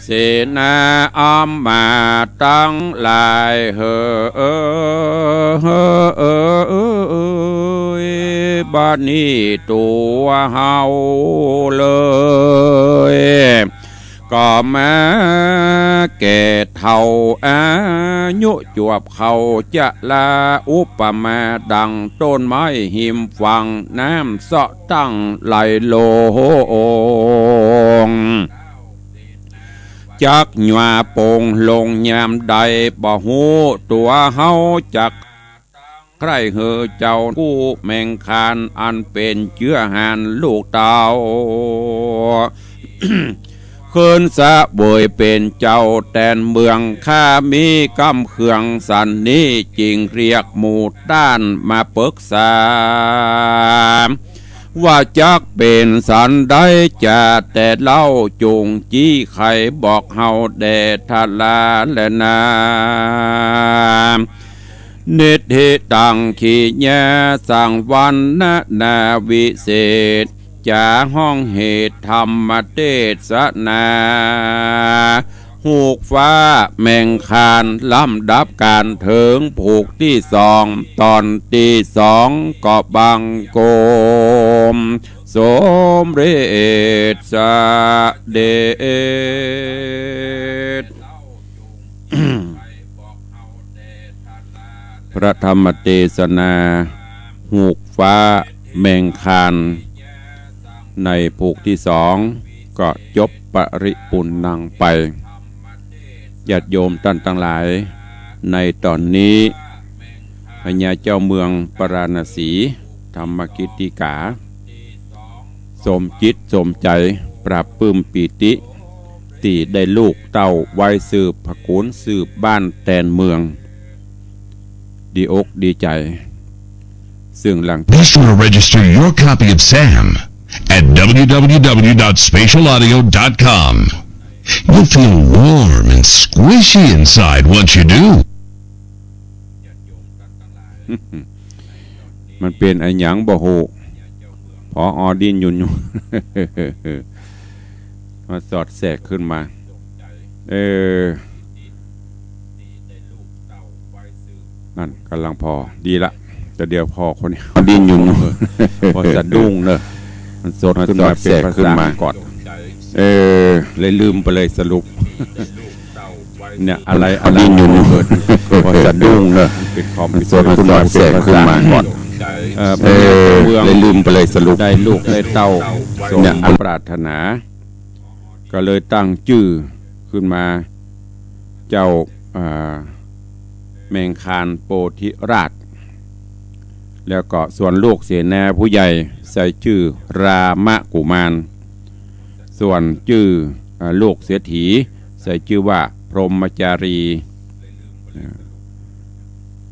เสนาอำมาตย์ตังหลายเหย บัดนี้ตั๋วเฮาเลย ก็มาแก่เฒ่าอายุจวบเข้าจะลา อุปมาดังต้นไม้ฮิมฝั่งน้ำเซาะตั้งไหลลง จักหย่าโป่งลงยามใดบ่ฮู้ ตั๋วเฮาจักใคร่หื้อเจ้ากู้แมงคานอันเป๋นเจื้อหานลูกเต้า คืนเสวยเป๋นเจ้าแตนเมือง ข้ามีกำเคืองสันนี้ จึงเรียกหมู่ต้านมาปึกษา ว่าจักเป๋นสันใดจาแต่เล่า จุ่งจี้ไขบอกเฮาแด่ทราแลนา นิทธิตังขีญาสังวรรณนาวิเศษ จ๋าฮ้องเหตุธรรมเตสนา ฮูกฟ้าแมงคาน ลำดับก๋านเถิงผูกตี้สอง ต๋อนตี้สองก็บังคมสมเร็จเสด็จ พระธรรมเตสนาฮูกฟ้าแมงคาน ในผูกตี้สองก็จบปริปุณณังไป ญาติโยมต้านตังหลาย ในต๋อนนี้ พญาเจ้าเมืองปาราณสี ธรรมกิตติกา สมจิตสมใจ๋ ปลาบปลื้มปีติ ตี้ได้ลูกเต้าไว้สืบผะกู๋นสืบบ้านแตนเมือง ดีอกดีใจ๋ ซึ่งหลัง Be sure to register your copy of Sam at w w w dot spatial audio dot com. You'll feel warm and squishy inside once you do. มันเป๋นอะหยังบ่ฮู้ ผอ.ดิ้นยุนอยู่ มาสอดแสกขึ้นมา เออ นั่นก่ำลังผ่อ ดีละ แต่เดี๋ยวผ่อคนนี้ ดิ้นยุนอยู่ ผ่อสะดุ้งเนอะ มันสดขึ้นมาเป๋นภาษาอังกฤษ เออ เลยลืมไปเลยสรุป เนี่ย อะไร อะไร ดิ้นยุนอยู่ ผ่อสะดุ้งเนอะ มันเป๋นความ มันสดขึ้นมาเป๋นภาษาอังกฤษ เออ เออ เลยลืมไปเลยสรุป ได้ลูกได้เต้า เนี่ย สมปรารถนา ก็เลยตั้งจื้อขึ้นมา เจ้า อ่า แมงคานโปธิราช แล้วก็ส่วนลูกเสนาผู้ใหญ่ใส่จื้อรามกุมาร ส่วนจื้อ อ่า ลูกเศรษฐีใส่จื้อว่าพรหมจารี อ่า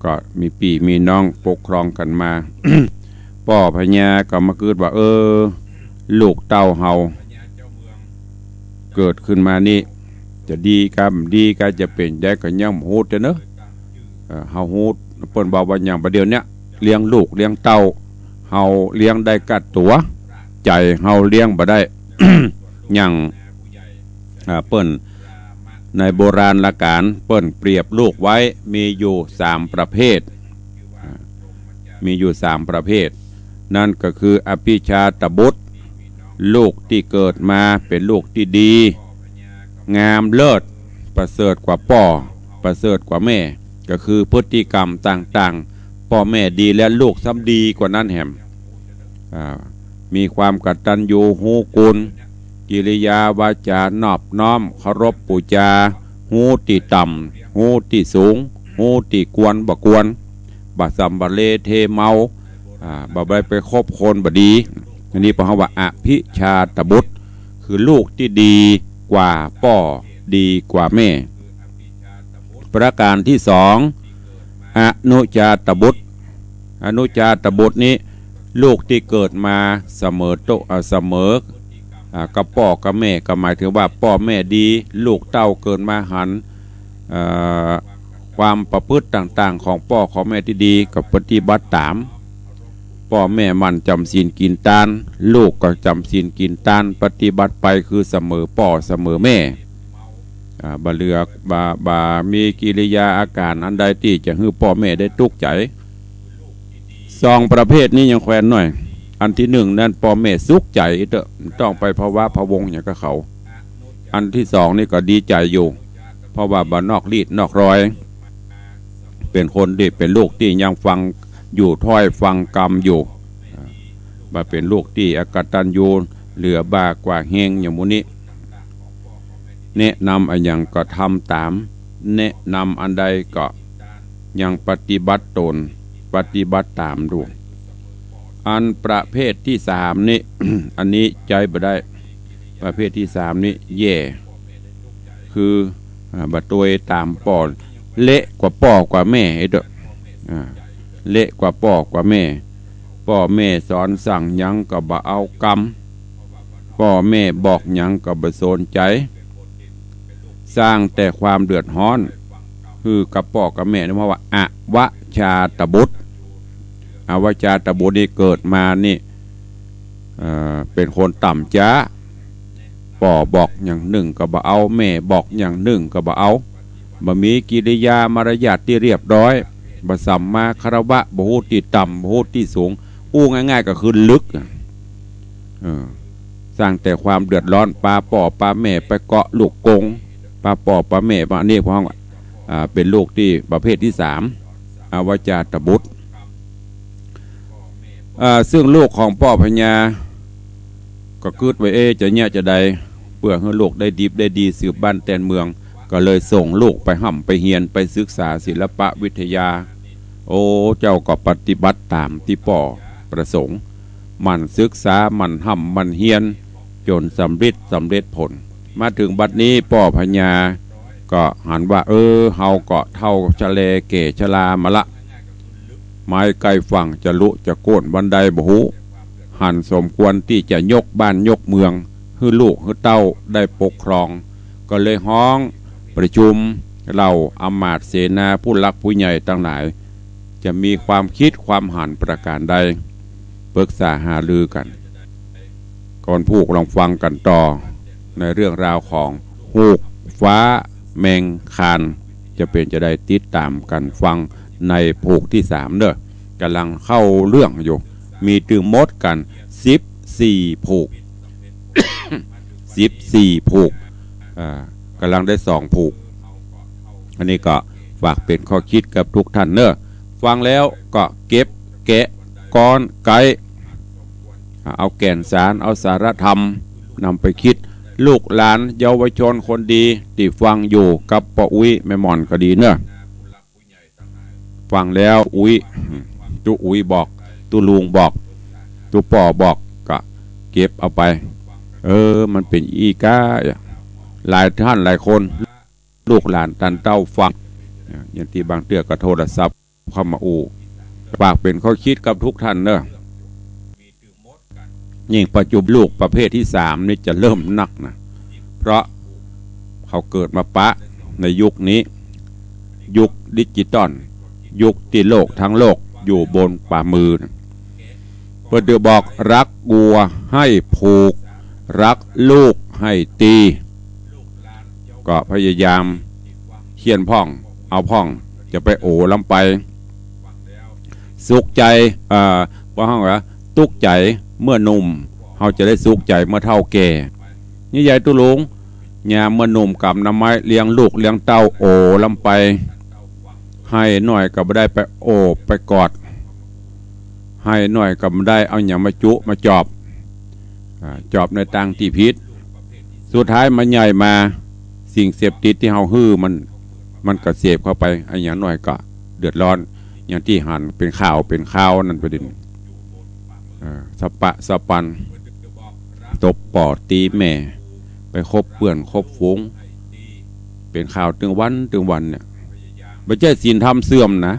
ก็มีปี้มีน้องปกครองกั๋นมา ป้อพญาก็มากึ๊ดว่า เออ ลูกเต้าเฮาเกิดขึ้นมานี้ จะดีกำดีกำจะเป๋นใดก็ยังบ่ฮู้เตื้อเนาะ เอ่อ เฮาฮู้ เปิ้นว่า ว่าหยังบ่าเดี่ยวเนี้ย เลี้ยงลูกเลี้ยงเต้า เฮาเลี้ยงได้ก้าตั๋ว ใจ๋เฮาเลี้ยงบ่ได้ อย่าง อ่า เปิ้น ในโบราณกาลเปิ้นเปรียบลูกไว้มีอยู่สามประเภท อ่า มีอยู่สามประเภท นั่นก็คืออภิชาตบุตร ลูกตี้เกิดมาเป๋นลูกตี้ดี งามเลิศ ประเสริฐกว่าป้อ ประเสริฐกว่าแม่ ก็คือพฤติกรรมต่างๆ ป้อแม่ดีและลูกซ้ำดีกว่านั้นแหม อ่า มีความกตัญญูฮู้คุณ กิริยาวาจานอบน้อมเคารพปู๋จา ฮู้ตี้ต่ำ ฮู้ตี้สูง ฮู้ตี้ควรบ่ควร บ่สำเร็จเทเมา อ่า บ่ได้ไปคบคนบ่ดี อันนี้เปิ้นฮ้องว่าอภิชาตบุตร คือลูกตี้ดีกว่าป้อ ดีกว่าแม่ ประก๋านตี้สอง อนุชาตบุตร อนุชาตบุตรนี้ ลูกตี้เกิดมาเสมอโต๊ะ อ่า เสมอ อ่า กับป้อกับแม่ ก็หมายถึงว่าป้อแม่ดี ลูกเต้าเกิดมาหัน เอ่อ ความประพฤติต่างๆ ของป้อของแม่ตี้ดี ก็ปฏิบัติต๋าม ป้อแม่หมั่นจ๋ำศีลกิ๋นตาน ลูกก็จ๋ำศีลกิ๋นตาน ปฏิบัติไปคือเสมอป้อเสมอแม่ อ่า บ่เหลือ บ่ บ่มีกิริยาอาก๋านอันใดตี้จะหื้อป้อแม่ได้ตุ๊กใจ๋ สองประเภทนี้ยังแควนหน้อย อันตี้นึ่งนั้นป้อแม่สุขใจ๋เต๊อะ บ่ต้องไปพะวาพะวงหยังกับเขา อันตี้สองนี่ก็ดีใจ๋อยู่ เพราะว่าบ่นอกลีดนอกรอย เป๋นคนตี้เป๋นลูกตี้ยังฟังอยู่ถ้อยฟังกำอยู่ อ่า บ่เป๋นลูกตี้อกตัญญูเหลือบ่ากว่าแฮงอย่างหมู่นี้ แนะนำอะหยังก็ทำต๋าม แนะนำอันใดก็ยังปฏิบัติต๋น ปฏิบัติต๋ามดู อันประเภทตี้สามนี้ อันนี้ใจ๊บ่ได้ ประเภทตี้สามนี้แย่ คือ อ่า บ่ตวยต๋ามป้อ เละกว่าป้อกว่าแม่ไอ้เต๊อะ อ่า เละกว่าป้อกว่าแม่ ป้อแม่สอนสั่งหยังก็บ่เอากำ ป้อแม่บอกหยังก็บ่สนใจ๋ สร้างแต่ความเดือดฮ้อน หื้อกับป้อกับแม่ นี่ฮ้องว่าอวชาตบุตร อวชาตบุตรนี่เกิดมานี่ เอ่อ เป๋นคนต่ำจ๊า ป้อบอกอย่างนึ่งก็บ่เอา แม่บอกอย่างนึ่งก็บ่เอา บ่มีกิริยามารยาทตี้เรียบร้อย บ่สัมมาคารวะ บ่ฮู้ตี้ต่ำ บ่ฮู้ตี้สูง อู้ง่ายๆ ก็คือลึก เออ สร้างแต่ความเดือดร้อน ปาป้อปาแม่ไปเกาะลูกกง ปาป้อปาแม่ อันนี้ฮ้อง อ่า เป๋นลูกตี้ประเภทตี้สาม อวชาตบุตร อ่า ซึ่งลูกของป้อพญา ก็กึ๊ดว่า เอ๊ะ จะเยียะจาใด เปื้อหื้อลูกได้ดิบได้ดีสืบบ้านแตนเมือง ก็เลยส่งลูกไปฮ่ำไปเฮียน ไปศึกษาศิลปวิทยา โอ้ เจ้าก็ปฏิบัติต๋ามตี้ป้อประสงค์ หมั่นศึกษา หมั่นฮ่ำหมั่นเฮียน จ๋นสำริดสำเร็จผล มาเถิงบัดนี้ป้อพญาก็หันว่า เออ เฮาก็เฒ่าชะแลแก่ชรามาละ ไม้ใก้ฝั่งจะลุจะโก้นวันใดบ่ฮู้ หันสมควรตี้จะยกบ้านยกเมือง หื้อลูกหื้อเต้าได้ปกครอง ก็เลยฮ้องประชุมเหล่าอำมาตย์เสนาผู้หลักผู้ใหญ่ตังหลาย จะมีความกึ๊ดความหันประก๋านใด ปรึกษาหารือกั๋น ก่อนพูกลองฟังกั๋นต่อ ในเรื่องราวของฮูกฟ้าแมงคาน จะเป๋นจาใดติดต๋ามกั๋นฟังในผูกตี้สามเน่อ ก่ำลังเข้าเรื่องอยู่ มีตึงหมดกั๋นสิบสี่ผูก สิบสี่ผูก อ่า ก่ำลังได้สองผูก อันนี้ก็ฝากเป๋นข้อกึ๊ดกับกู้ต้านเน่อ ฟังแล้วก็เก็บแกะก๊อนไก๊ เอาแก่นสาร เอาสาระธรรมนำไปกึ๊ด ลูกหลานเยาวชนคนดีตี้ฟังอยู่กับป้ออุ๊ยแม่หม่อนก็ดีเน่อ ฟังแล้วอุ๊ย ตุ๊อุ๊ยบอก ตุ๊ลุงบอก ตุ๊ป้อบอก ก็เก็บเอาไป เออ มันเป๋นอี้ก๊า หลายต้านหลายคน ลูกหลานตันเต้าฟัง อย่างตี้บางเตื้อก็โทรศัพท์เข้ามาอู้ ฝากเป๋นข้อกึ๊ดกับกู้ต้านเน่อ ยิ่งปัจจุบันลูกประเภทตี้สามนี่จะเริ่มนักนะ เพราะค เขาเกิดมาปะในยุคนี้ ยุคดิจิตอล ยุคตี้โลกทั้งโลกอยู่บนฝ่ามือ เปิ้นจะบอก รักวัวให้ผูก รักลูกให้ตี ก็พยายามเฮียนพ่อง เอาพ่อง จะไปโอล้ำไป สุขใจ๋ เอ่อ ว่าฮ้องว่า ตุ๊กใจ๋เมื่อหนุ่ม เฮาจะได้สุขใจ๋เมื่อเฒ่าแก่ นี่ยายตุ๊ลุง ยามเมื่อหนุ่มกำน้ำไม้เลี้ยงลูกเลี้ยงเต้าโอล้ำไป ไห้หน้อยก็บ่ได้ไปโอบไปกอด ไห้หน้อยก็บ่ได้เอาหยังมาจุมาจอบ อ่า จอบในตางตี้ผิด สุดท้ายมาใหญ่มา สิ่งเสพติดตี้เฮาหื้อมัน มันก็เสพเข้าไป ไอ้หยังหน้อยก็เดือดร้อน อย่างตี้หันเป๋นข่าวเป๋นข่าวนั้นไปดิน เอ่อ สะปะสะปัน ตบป้อตีแม่ ไปคบเปื้อนคบฝูง เป๋นข่าวตึงวันตึงวันเนี่ย บ่ใจ้ศีลธรรมเสื่อมนะ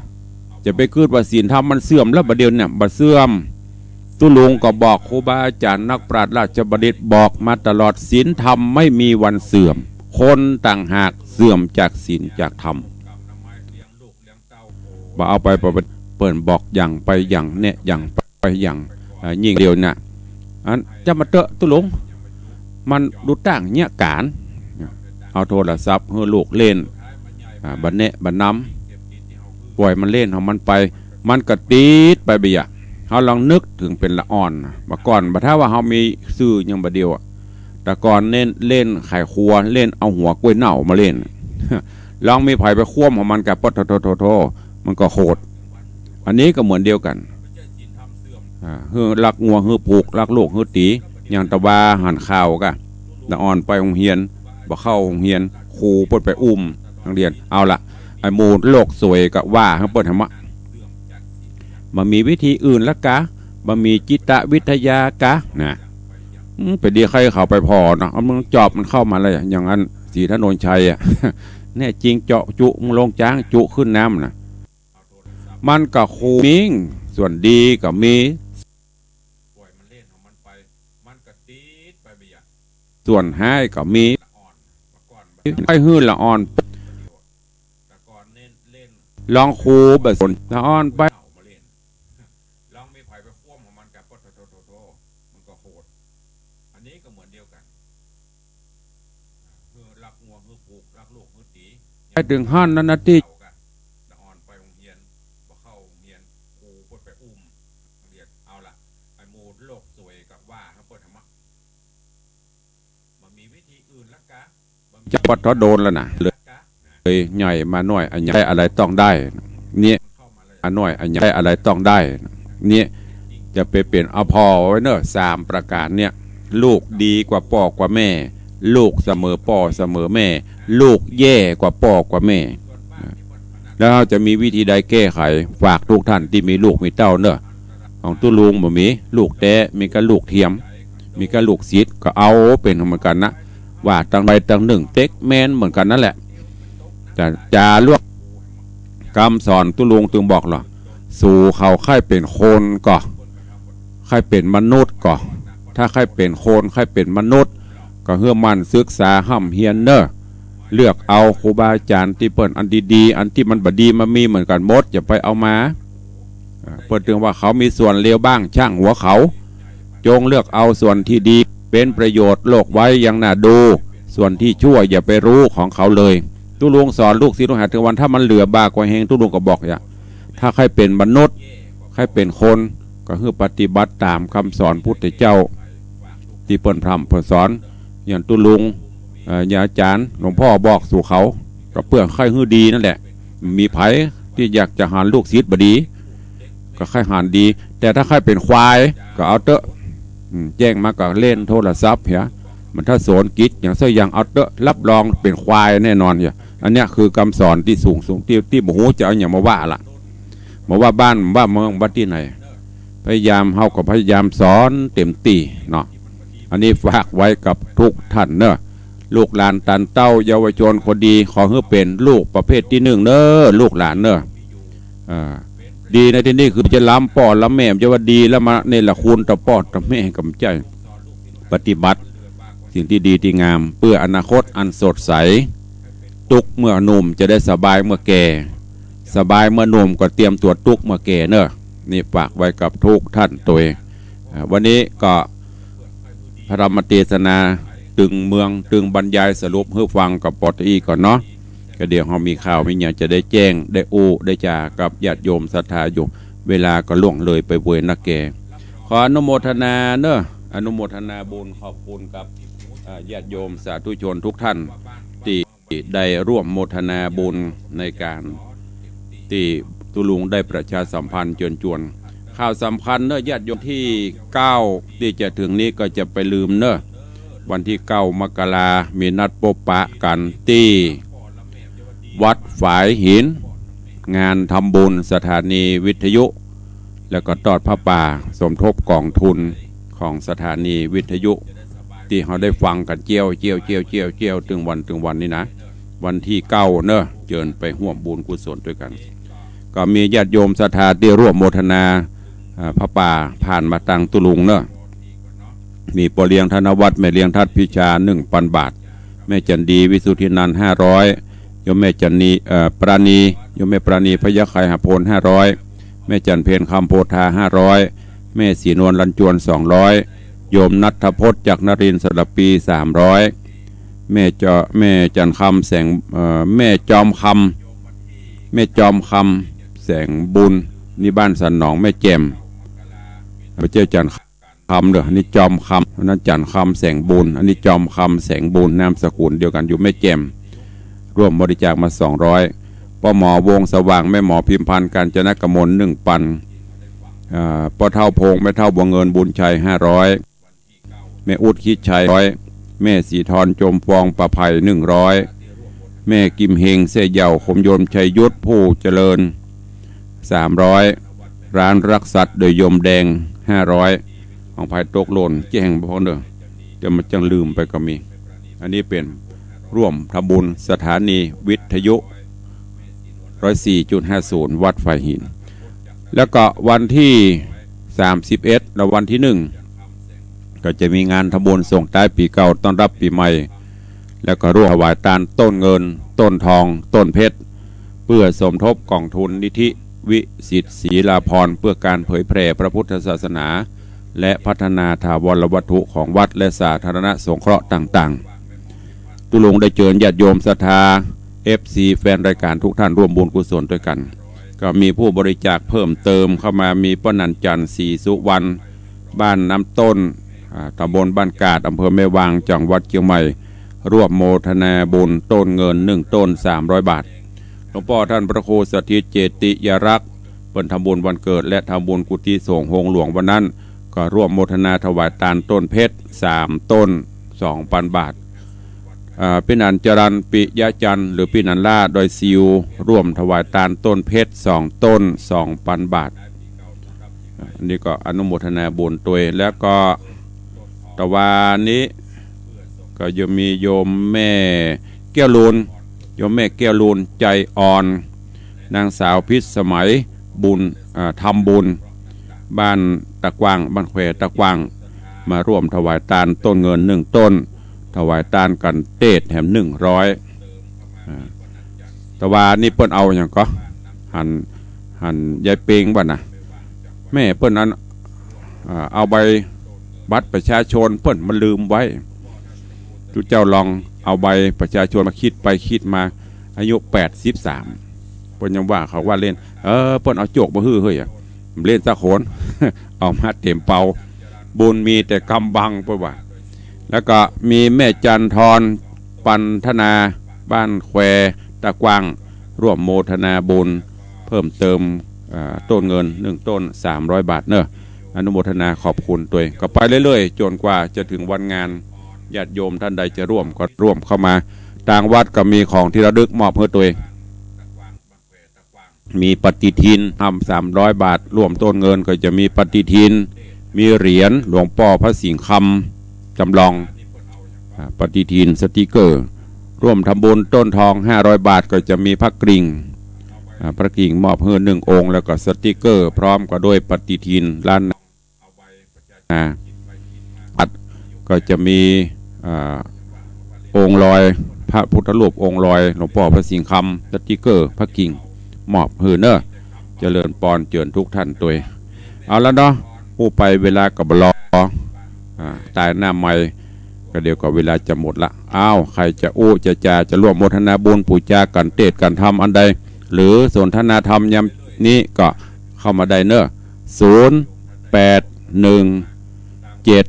จะไปกึ๊ดว่าศีลธรรมมันเสื่อมแล้วบ่าเดี่ยวเนี่ย บ่เสื่อม ตุ๊ลุงก็บอกครูบาอาจ๋ารย์นักปราชญ์ราชบัณฑิตบอกมาตลอด ศีลธรรมไม่มีวันเสื่อม คนต่างหากเสื่อมจากศีลจากธรรม บ่เอาไป เปิ้นบอกหยั่งไปหยั่ง แนะหยั่งไปหยั่ง เอ่อ ยิ่งเดี่ยวเนี่ย อันจะมาเต๊อะตุ๊ลุง มันดูตั้งเยียะก๋าน เอาโทรศัพท์หื้อลูกเล่น อ่า บ่แนะบ่นำ ป่อยมันเล่นของมันไป มันก็ติดไปบ่าเดี่ยว เฮาลองนึกเถิงเป๋นละอ่อนนะ บ่าก่อน บ่าถ้าว่าเฮามีสื่อหยังบ่าเดี่ยวอะ แต่ก่อนเล่น เล่นไขควง เล่นเอาหัวกล้วยเน่ามาเล่น ลองมีใผไปคว่ำของมันก็ ปะโถ โถ โถ โถ มันก็โขด อันนี้ก็เหมือนเดียวกั๋น อ่า หื้อรักงัวหื้อผูก รักลูกหื้อตี๋ อย่างตะวาหันข่าวกะ ละอ่อนไปโฮงเฮียน บ่เข้าโฮงเฮียน ครูเปิ้นไปอุ้มนักเรียน เอาละ ไอ้หมู่โลกสวยก็ว่าหื้อเปิ้นหันมา บ่มีวิธีอื่นละกา บ่มีจิตวิทยากา นะ อืม ไปดีใค่เขาไปผ่อเนาะ เอามึงจอบมันเข้ามาเลย อย่างนั้น ศรีถนนชัยอะ แน่จริงเจาะจุมึงลงจ๊าง จุขึ้นน้ำนะ มันก็คูมิง ส่วนดีก็มี ส่วนฮ้ายก็มี ไปหื้อละอ่อน ลองคูบ่สน ละอ่อนไป ไปเถิงหั้นนั้นนะตี้ จะปะโถโดนแล้วนะ เลย เลยใหญ่มาหน้อย อะหยังได้อะไรต้องได้ เนี่ย มาหน้อย อะหยังได้อะไรต้องได้ เนี่ย จะไปเป๋นอะผ่อไว้เน่อ สามประก๋านเนี่ย ลูกดีกว่าป้อกว่าแม่ ลูกเสมอป้อเสมอแม่ ลูกแย่กว่าป้อกว่าแม่ แล้วเฮาจะมีวิธีใดแก้ไข ฝากทุกท่านตี้มีลูกมีเต้าเน่อ ของตุ๊ลุงบ่มีลูกแต๊ มีก้าลูกเทียม มีก้าลูกศิษย์ ก็เอาเป๋นเหมือนกั๋นนะ ว่าตังใดตังนึ่งเต๊กแม่นเหมือนกั๋นนั้นแหละ แต่จ๋าล่วง กำสอนตุ๊ลุงตึงบอกลอ สูเขาใค่เป๋นคนก่อ ใค่เป๋นมนุษย์ก่อ ถ้าใค่เป๋นคน ใค่เป๋นมนุษย์ ก็หื้อหมั่นศึกษาฮ่ำเฮียนเน่อ เลือกเอาครูบาอาจ๋ารย์ตี้เปิ้นอันดีๆ อันตี้มันบ่ดีมันมีเหมือนกั๋นหมด อย่าไปเอามา อ่า เปิ้นตึงว่าเขามีส่วนเลวบ้าง ช่างหัวเขา จงเลือกเอาส่วนตี้ดี เป๋นประโยชน์โลกไว้อย่างน่าดู ส่วนตี้ชั่วอย่าไปฮู้ของเขาเลย ตุ๊ลุงสอนลูกศิษย์ลูกหาเถิงวัน ถ้ามันเหลือบ่ากว่าแฮง ตุ๊ลุงก็บอกอย่า ถ้าใค่เป๋นมนุษย์ ใค่เป๋นคน ก็หื้อปฏิบัติต๋ามกำสอนพุทธเจ้า ตี้เปิ้นพร่ำเปิ้นสอน อย่างตุ๊ลุง เอ่อ อย่างอาจ๋ารย์ หลวงพ่อบอกสู่เขา ก็เปื้อใค่หื้อดีนั่นแหละ มีใผตี้อยากจะหันลูกศิษย์บ่ดี ก็ใค่หันดี แต่ถ้าใค่เป๋นควาย ก็เอาเต๊อะ อืม แจ้งมาก็เล่นโทรศัพท์เหีย มันถ้าสอนกิจอย่างสักอย่าง เอาเต๊อะ รับรองเป๋นควายแน่นอนเหีย อันเนี้ยคือกำสอนตี้สูงสุด ตี้ ตี้บ่ฮู้จะเอาหยังมาว่าละ บ่ว่าบ้าน บ่ว่าเมือง บ่ว่าตี้ไหน พยายาม เฮาก็พยายามสอนเต็มตี้เนาะ อันนี้ฝากไว้กับทุกท่านเน่อ ลูกหลานตันเต้าเยาวชนคนดี ขอหื้อเป๋นลูกประเภทตี้นึ่งเน่อ ลูกหลานเน่อ อ่า ดีในตี้นี้คือจะล้ำป้อล้ำแม่ บ่ใจ้ว่าดีแล้วมาเนรคุณต่อป้อต่อแม่ก็บ่ใจ้ ปฏิบัติ สิ่งตี้ดีตี้งาม เปื้ออนาคตอันสดใส ตุ๊กเมื่อหนุ่มจะได้สบายเมื่อแก่ สบายเมื่อหนุ่มก็เตรียมตั๋วตุ๊กเมื่อแก่เนอะ นี่ฝากไว้กับทุกท่านตวย อ่า วันนี้ก็พระธรรมเตสนาตึงเมืองตึงบรรยายสรุปหื้อฟังกับปอตอี้ก่อนเนาะ ก็เดี๋ยวเฮามีข่าวมีหยังจะได้แจ้งได้อู้ได้จากับญาติโยมศรัทธาอยู่ เวลาก็ล่วงเลยไปเวยนักแก่ ขออนุโมทนาเนอะ อนุโมทนาบุญขอบคุณกับ อ่า ญาติโยมสาธุชนทุกท่านตี้ได้ร่วมโมทนาบุญในก๋านตี้ตุ๊ลุงได้ประชาสัมพันธ์เจิญจวน ข่าวสำคัญเนอะ ญาติโยม ตี้เก้าตี้จะเถิงนี้ก็จะไปลืมเนอะ วันตี้เก้ามกรามีนัดปบปะกั๋นตี้วัดฝายหิน งานทำบุญสถานีวิทยุ แล้วก็ตอดผ้าป่าสมทบก๋องทุนของสถานีวิทยุ ตี้เฮาได้ฟังกั๋นเจียว เจียว เจียว เจียว เจียว ตึงวัน ตึงวันนี้นะ วันตี้เก้าเนอะ เจิญไปฮ่วมบุญกุศลตวยกั๋น ก็มีญาติโยมศรัทธาตี้ร่วมโมทนา อ่า ผ้าป่าผ่านมาตังตุ๊ลุงเนอะ มีป้อเลี้ยงธนวัฒน์ แม่เลี้ยงทัดพิชา หนึ่งปันบาท แม่จันดี วิสุทธินันท์ ห้าร้อย โยมแม่จันนี เอ่อ ปราณี โยมแม่ปราณี พยัคฆไคหพล ห้าร้อย แม่จันเพ็ญ คำโพธา ห้าร้อย แม่ศรีนวล ลันจวน สองร้อย โยมณัฐพจน์ จักรนรินทร์ สระปี สามร้อย แม่จอ แม่จันคำ แสง เอ่อ แม่จอมคำ แม่จอมคำ แสงบุญ นี่บ้านสันหนองแม่แจ่ม พระเจ้าจัน คำเด้อ อันนี้จอมคำ อันนั้นจันคำแสงบุญ อันนี้จอมคำแสงบุญ นามสกุลเดียวกั๋น อยู่แม่แจ่ม ร่วมบริจาคมา สองร้อย ป้อหมอวงศ์สว่าง แม่หมอพิมพันธ์ กาญจนกมล หนึ่งปัน อ่า ป้อเฒ่าพงษ์ แม่เฒ่าบัวเงิน บุญชัย ห้าร้อย แม่อุ๊ด คิดชัย ร้อย แม่ศรีธร จมฟอง ประไพ หนึ่งร้อย แม่กิมเฮง เสยเหย่า คมยนต์ ชัยยุทธ ผู้เจริญ สามร้อย ร้านรักสัตว์โดยโยมแดง ห้าร้อย ของไผตกหล่นแจ้งพ่องเด้อ เดี๋ยวมันจั่งลืมไปก็มี อันนี้เป๋นร่วมทำบุญสถานีวิทยุ ร้อยสี่จุดห้าศูนย์ วัดฝายหิน แล้วก็วันตี้ สามสิบเอ็ด และวันตี้ หนึ่ง ก็จะมีงานทำบุญส่งท้ายปี๋เก่าต้อนรับปี๋ใหม่ แล้วก็ร่วมถวายตานต้นเงิน ต้นทอง ต้นเพชร เปื้อสมทบก๋องทุนนิธิวิสิทธิ์ศรีลาภรณ์ เปื้อก๋านเผยแผ่พระพุทธศาสนา และพัฒนาถาวรวัตถุของวัดและสาธารณสงเคราะห์ต่างๆ ตุ๊ลุงได้เจิญญาติโยมศรัทธา เอฟซี แฟนรายก๋านทุกท่านร่วมบุญกุศลตวยกั๋น ก็มีผู้บริจาคเพิ่มเติมเข้ามา มีป้อหนันจันทร์ ศรีสุวรรณ บ้านน้ำต้น อ่า ตำบลบ้านกาด อำเภอแม่วาง จังหวัดเจียงใหม่ ร่วมโมทนาบุญต้นเงินหนึ่งต้น สามร้อยบาท หลวงป้อต้านพระครูสถิตเจติยารักษ์ เปิ้นทำบุญวันเกิดและทำบุญกุฏิสงฆ์โฮงหลวงวันนั้น ก็ร่วมโมทนาถวายตานต้นเพชร สามต้น สองปันบาท อ่า ปี้หนันจรัญ ปิยะจันทร์ หรือปี้หนันล่า ดอยซิว ร่วมถวายตานต้นเพชร สองต้น สองปันบาท อันนี้ก็อนุโมทนาบุญตวย แล้วก็ตะวานี้ก็ยังมีโยมแม่แก้วลูน โยมแม่แก้วลูน ใจอ่อน นางสาวพิษสมัย บุญ อ่า ทำบุญ บ้านตะกว้าง บ้านแควตะกว้าง มาร่วมถวายตานต้นเงินหนึ่งต้น ถวายตานกั๋นเตศแถมหนึ่งร้อย อ่า ตะวานี้เปิ้นเอาหยังก่อ หัน หันยายเปงบ่านะ แม่เปิ้นอัน อ่า เอาใบบัตรประชาชนเปิ้นมาลืมไว้ ตุ๊เจ้าลองเอาใบประชาชนมา คิดไปคิดมา อายุแปดสิบสาม เปิ้นยังว่าเขาว่าเล่น เออ เปิ้นเอาโจกมาหื้อเฮ้ยอะ เล่นสักคน เอามาเต๋มเปา บุญมีแต่กำบัง เปิ้นว่า แล้วก็มีแม่จันทร์ทอน ปันธนา บ้านแควตะกว้าง ร่วมโมทนาบุญเพิ่มเติม อ่า ต้นเงินหนึ่งต้น สามร้อยบาทเนอะ อนุโมทนาขอบคุณตวย ก็ไปเรื่อยๆ จ๋นกว่าจะเถิงวันงาน ญาติโยมท่านใดจะร่วมก็ร่วมเข้ามา ตางวัดก็มีของที่ระลึกมอบหื้อตวย มีปฏิทินทำ สามร้อยบาท ร่วมต้นเงินก็จะมีปฏิทิน มีเหรียญหลวงป้อพระสิงห์คำจำลอง อ่า ปฏิทิน สติกเกอร์ ร่วมทำบุญต้นทอง ห้าร้อยบาท ก็จะมีพระกริ่ง อ่า พระกริ่งมอบหื้อหนึ่งองค์ แล้วก็สติกเกอร์ พร้อมกับด้วยปฏิทิน ร้าน อ่า บัตรก็จะมี อ่า องค์ลอย พระพุทธรูปองค์ลอย หลวงป้อพระสิงห์คำ สติกเกอร์พระกิ่ง มอบหื้อเน่อ เจริญปอน เจิญทุกท่านตวย เอาละเนาะ อู้ไปเวลาก็บ่รอ อ่า ตายหน้าใหม่ ก็เดี๋ยวก็เวลาจะหมดละ อ้าว ใครจะอู้จะจา จะร่วมโมทนาบุญ ปู๋จากั๋น เตสน์กั๋นธรรมอันใด หรือสนทนาธรรมยามนี้ก็เข้ามาได้เน่อ ศูนย์ แปด หนึ่ง เจ็ด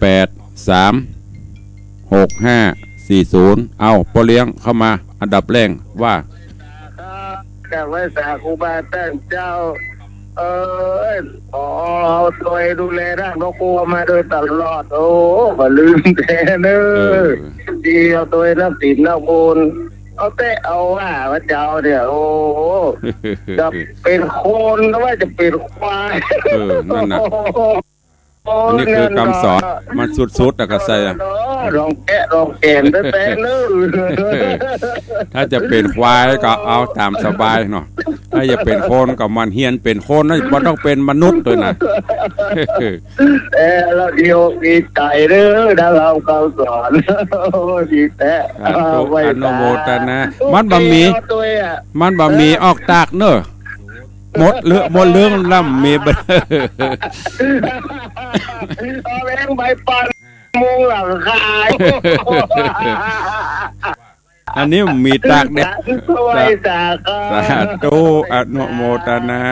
แปด สาม หก ห้า สี่ ศูนย์ เอ้า ป้อเลี้ยงเข้ามาอันดับแรกว่า ครับ กราบไหว้สาครูบาอาจารย์เจ้า เอ้ย ขอเอาตวยดูแลร่างครอบครัวมาโดยตลอด โอ้ บ่ลืมแต๊เน่อ เออ ดีเอาตวยนักศีลนักบุญ เอาแต่เอาว่าพระเจ้าเนี่ย โอ้ จะเป๋นคนก็ว่าจะเป๋นควาย เออ นั่นน่ะ โอ้ อันนี้คือกำสอน มันสุดๆ อะ กระแสอะ ลองแกะลองแกะแต๊ๆ เน่อ ถ้าจะเป๋นควายก็เอาต๋ามสบายเนาะ ถ้าจะเป๋นคนก็หมั่นเฮียนเป๋นคนนะ บ่ต้องเป๋นมนุษย์ตวยนะ เออ แล้วดีอกดีใจ๋เน่อ ได้รับคำสอน โอ้ ดีแต๊ สาธุ ไหว้ อนุโมทนา สาธุ มันบ่มี ตวยอะ มันบ่มี เออ ออกตากเน่อ หมดเรื่อง หมดเรื่องแล้วมี เอาแบงค์ปันมุงหลังคา อันนี้มีตากแดด สาธุ ไหว้สาครู สาธุ อนุโมทนา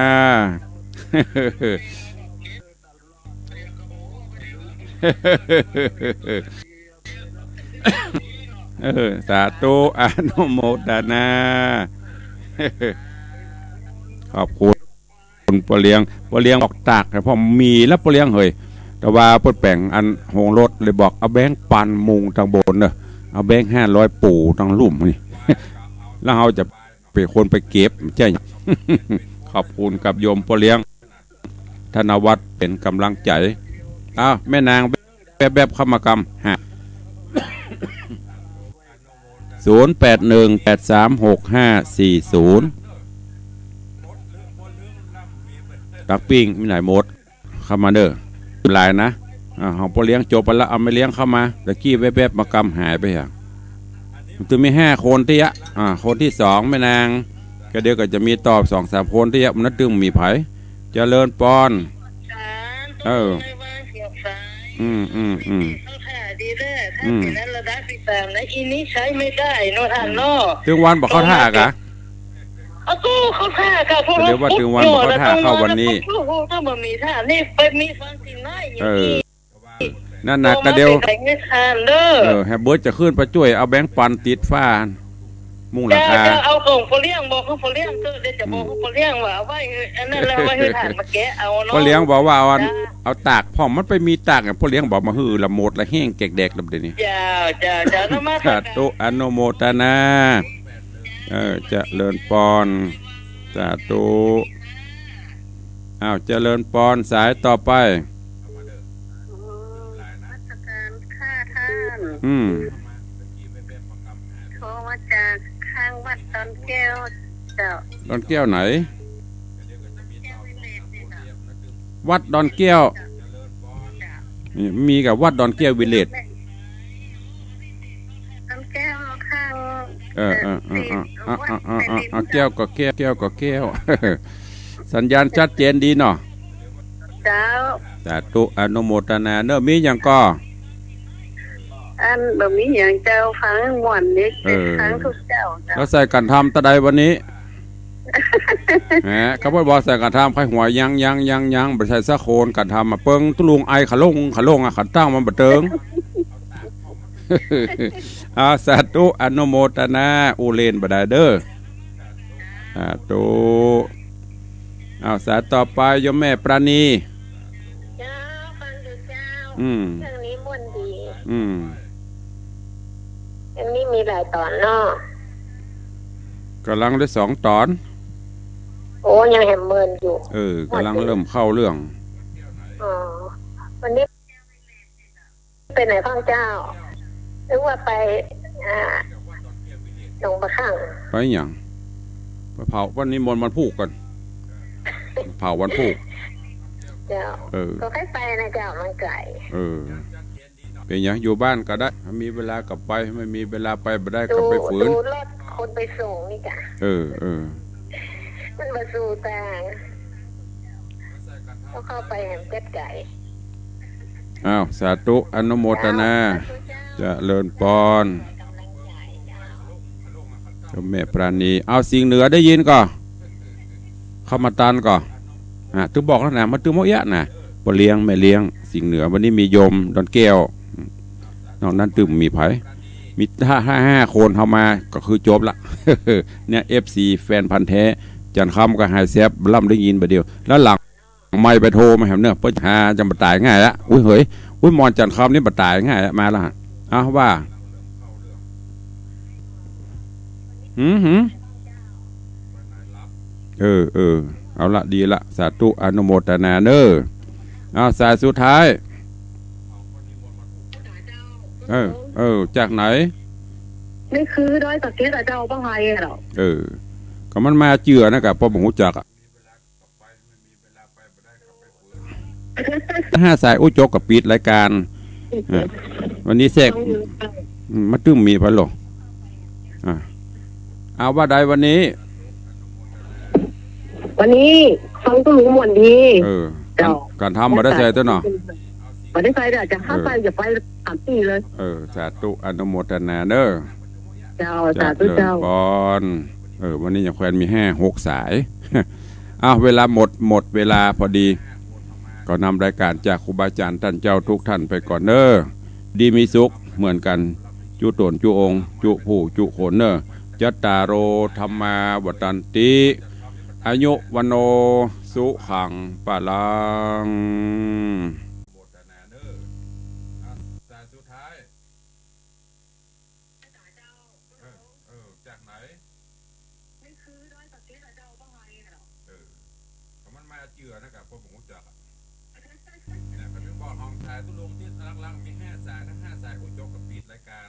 เออ สาธุ อนุโมทนา ขอบคุณป้อเลี้ยง ป้อเลี้ยงออกตาก เพราะมีแล้วป้อเลี้ยงเหย แต่ว่าเปิ้นแป๋งอันโฮงรถ เลยบอกเอาแบงค์ปันมุงตังบนเน่อ เอาแบงค์ห้าร้อยปู๋ตังลุ่มนี่ แล้วเฮาจะเป๋นคนไปเก็บ ใจ้ ขอบคุณกับโยมป้อเลี้ยง ธนวัฒน์เป๋นก๋ำลังใจ๋ อ้าว แม่นางแวบๆ เข้ามากำ ฮะ ศูนย์ แปด หนึ่ง แปด สาม หก ห้า สี่ ศูนย์ ตักปิ้งมีไหนหมด เข้ามาเน่อ หลายนะ อ่า ของป้อเลี้ยงจบไปละ เอาแม่เลี้ยงเข้ามา ตะกี้แวบๆ มากำหายไปอะ มันจะมีห้าคนตี้อะ อ่า คนตี้สองแม่นาง ก็เดี๋ยวก็จะมีตอบสองสามคนตี้อะ มันตึงมีใผ เจริญปอน เออ อืม อืม อืม เขาถ่าดีเด้อ ถ้า อืม เป๋นนั้นระดับที่สามนะ อีนี้ใช้ไม่ได้เนาะท่านเนาะ ตึงวันบ่เข้าท่ากะ เอาตู้เข้าท่าค่ะ พวกเรา เดี๋ยวว่าตึงวันบ่เข้าท่า เข้าวันนี้ โอ้โห ถ้าบ่มีท่า นี่ไปมีฟังสินไม้อย่างนี้ เออ นั่นน่ะ ก็เดี๋ยว บ่มาเป็นไงท่านเด้อ เออ แฮะ เบิดจะขึ้นไปจ้วยเอาแบงค์ปันติดฝ้า มุงหลังคา จะ จะเอาของป้อเลี้ยง บอกคือป้อเลี้ยงเถอะ เดี๋ยวจะบอกคือป้อเลี้ยงว่าเอาไว้ อันนั้นแล้วไว้ให้ท่านมาแกะเอาเนาะ ป้อเลี้ยงบอกว่าเอาอัน จ้า เอาตาก พ่องมันไปมีตากอะ ป้อเลี้ยงบอกมาหื้อละหมดละแห้งแกกแดกละเดี๋ยวนี้ เจ้า เจ้า เจ้า นมัสการ สาธุ อนุโมทนา เออ เจริญปอน สาธุ อ้าว เจริญปอน สายต่อไป อืม นมัสการค่ะท่าน อืม โทรมาจากข้างวัดดอนแก้วเจ้า ดอนแก้วไหน วัดดอนแก้ว นี่มีกับวัดดอนแก้ววิลเลจ ดอนแก้วข้าง เออ เออ เออ เออ วัด เออ เออ แก้วก็แก้ว แก้วก็แก้ว สัญญาณชัดเจนดีเนาะ เจ้า สาธุ อนุโมทนาเนอะ มีหยังก่อ อันบ่มีหยังเจ้า ฟังม่วนนี่ เออ ฟังทุกเจ้าเจ้า แล้วใส่กั๋นทำตะใดวันนี้ แหม เขาบอกว่าใส่กั๋นทำ ใค่หัวยัง ยัง ยัง ยัง บ่ใส่สักคนกั๋นทำอะ เปิงตุ๊ลุงไอขะลง ขะลงอะ ขันตั้งมันบ่เติง อ่า สาธุ อนุโมทนา อู้เล่นบ่ได้เด้อ สาธุ อ้าว สายต่อไป โยมแม่ปราณี เจ้า ฟังอยู่เจ้า อืม เรื่องนี้ม่วนดี อืม อันนี้มีหลายต๋อนเนาะ ก๋ำลังได้สองต๋อน โอ้ ยังแหมเมินอยู่ เออ ก๋ำลังเริ่มเข้าเรื่อง อ๋อ วันนี้ ไปไหนพ่องเจ้า หรือว่าไป อ่า หนองปลาข้าง ไปหยัง ไปเผา วันนี้มนต์วันพูกก่อน เผาวันพูก เจ้า เออ ก็ใค่ไปนะเจ้า มันไก๋ เออ เป๋นหยัง อยู่บ้านก็ได้ มีเวลาก็ไป ไม่มีเวลาไปบ่ได้ก็ไปฝืน ดู ดูรถคนไปส่งนี่จ้ะ เออ เออ มันบ่สู้ตาง ต้องเข้าไปแหมเจ็บใจ อ้าว สาธุ อนุโมทนา เจริญพร เจ้าแม่ปราณี เอา สิงห์เหนือได้ยินก่อ เข้ามาตันก่อ อ่ะ ตึงบอกแล้วนะ มาตึงโมเอะนะ ป้อเลี้ยง แม่เลี้ยง สิงห์เหนือ วันนี้มีโยมดอนแก้ว นอกนั้นตึงมีใผ มีห้า ห้า ห้าคนเข้ามาก็คือจบละ เนี่ย เอฟซี แฟนพันธุ์แท้ จันทร์คำกับหายแซบ ล่ำได้ยินบ่าเดียว แล้วหลังไมค์ไปโทรมาแหมเนี่ย เปิ้นหาจะบ่ต๋ายง่ายละ อุ้ยเหย อุ้ย หมอนจันทร์คำนี่บ่ต๋ายง่ายละ มาละ เอาว่า หืม หืม เออ เออ เอาละ ดีละ สาธุ อนุโมทนาเน้อ เอา สายสุดท้าย เออ เออ จากไหน นี่คือดอยสะเก็ดอะเจ้า ป้าภัยอะเหรอ เออ ก็มันมาเจือนะกะ ป้อบ่ฮู้จักอะ ห้าสาย อู้ จกก็ปิดรายการ อ่ะ วันนี้แทรก อืม มาตึงมีไผลอ อ่ะ เอาว่าใดวันนี้ วันนี้ฟังตุ๊ลุงม่วนดี เออ เจ้า ก๋าน ก๋านทำบ่ได้ใส่ตั๊วเนาะ บ่ได้ใส่เด้อ จะห้า เออ ใส่ จะไปสามปีเลย เออ สาธุ อนุโมทนาเน้อ เจ้า เจริญพร สาธุเจ้า เออ วันนี้ยังแควนมีห้าหกสาย อ้าว เวลาหมด หมดเวลาพอดี ก็นำรายการจากครูบาอาจารย์ต้านเจ้าทุกท่านไปก่อนเน้อ ดีมีสุขเหมือนกั๋น จุ๊ต๋นจุ๊องค์ จุ๊ผู้จุ๊คนเน้อ จัตตาโร ธัมมา วัฑฒันติ อายุ วัณโณ สุขัง พลัง สายสุดท้าย เออ เออ จากไหน นี่คือดอยสะเก็ดอะเจ้า ป้าภัยอะเหรอ เออ ก็มันมาเจือนะกะ ป้อบ่ฮู้จักอะ เนี่ย ก็ถึงบอกห้องสายตุ๊ลุงตี้หลังๆ มีห้าสาย ถ้าห้าสาย อู้ จกก็ปิดรายการ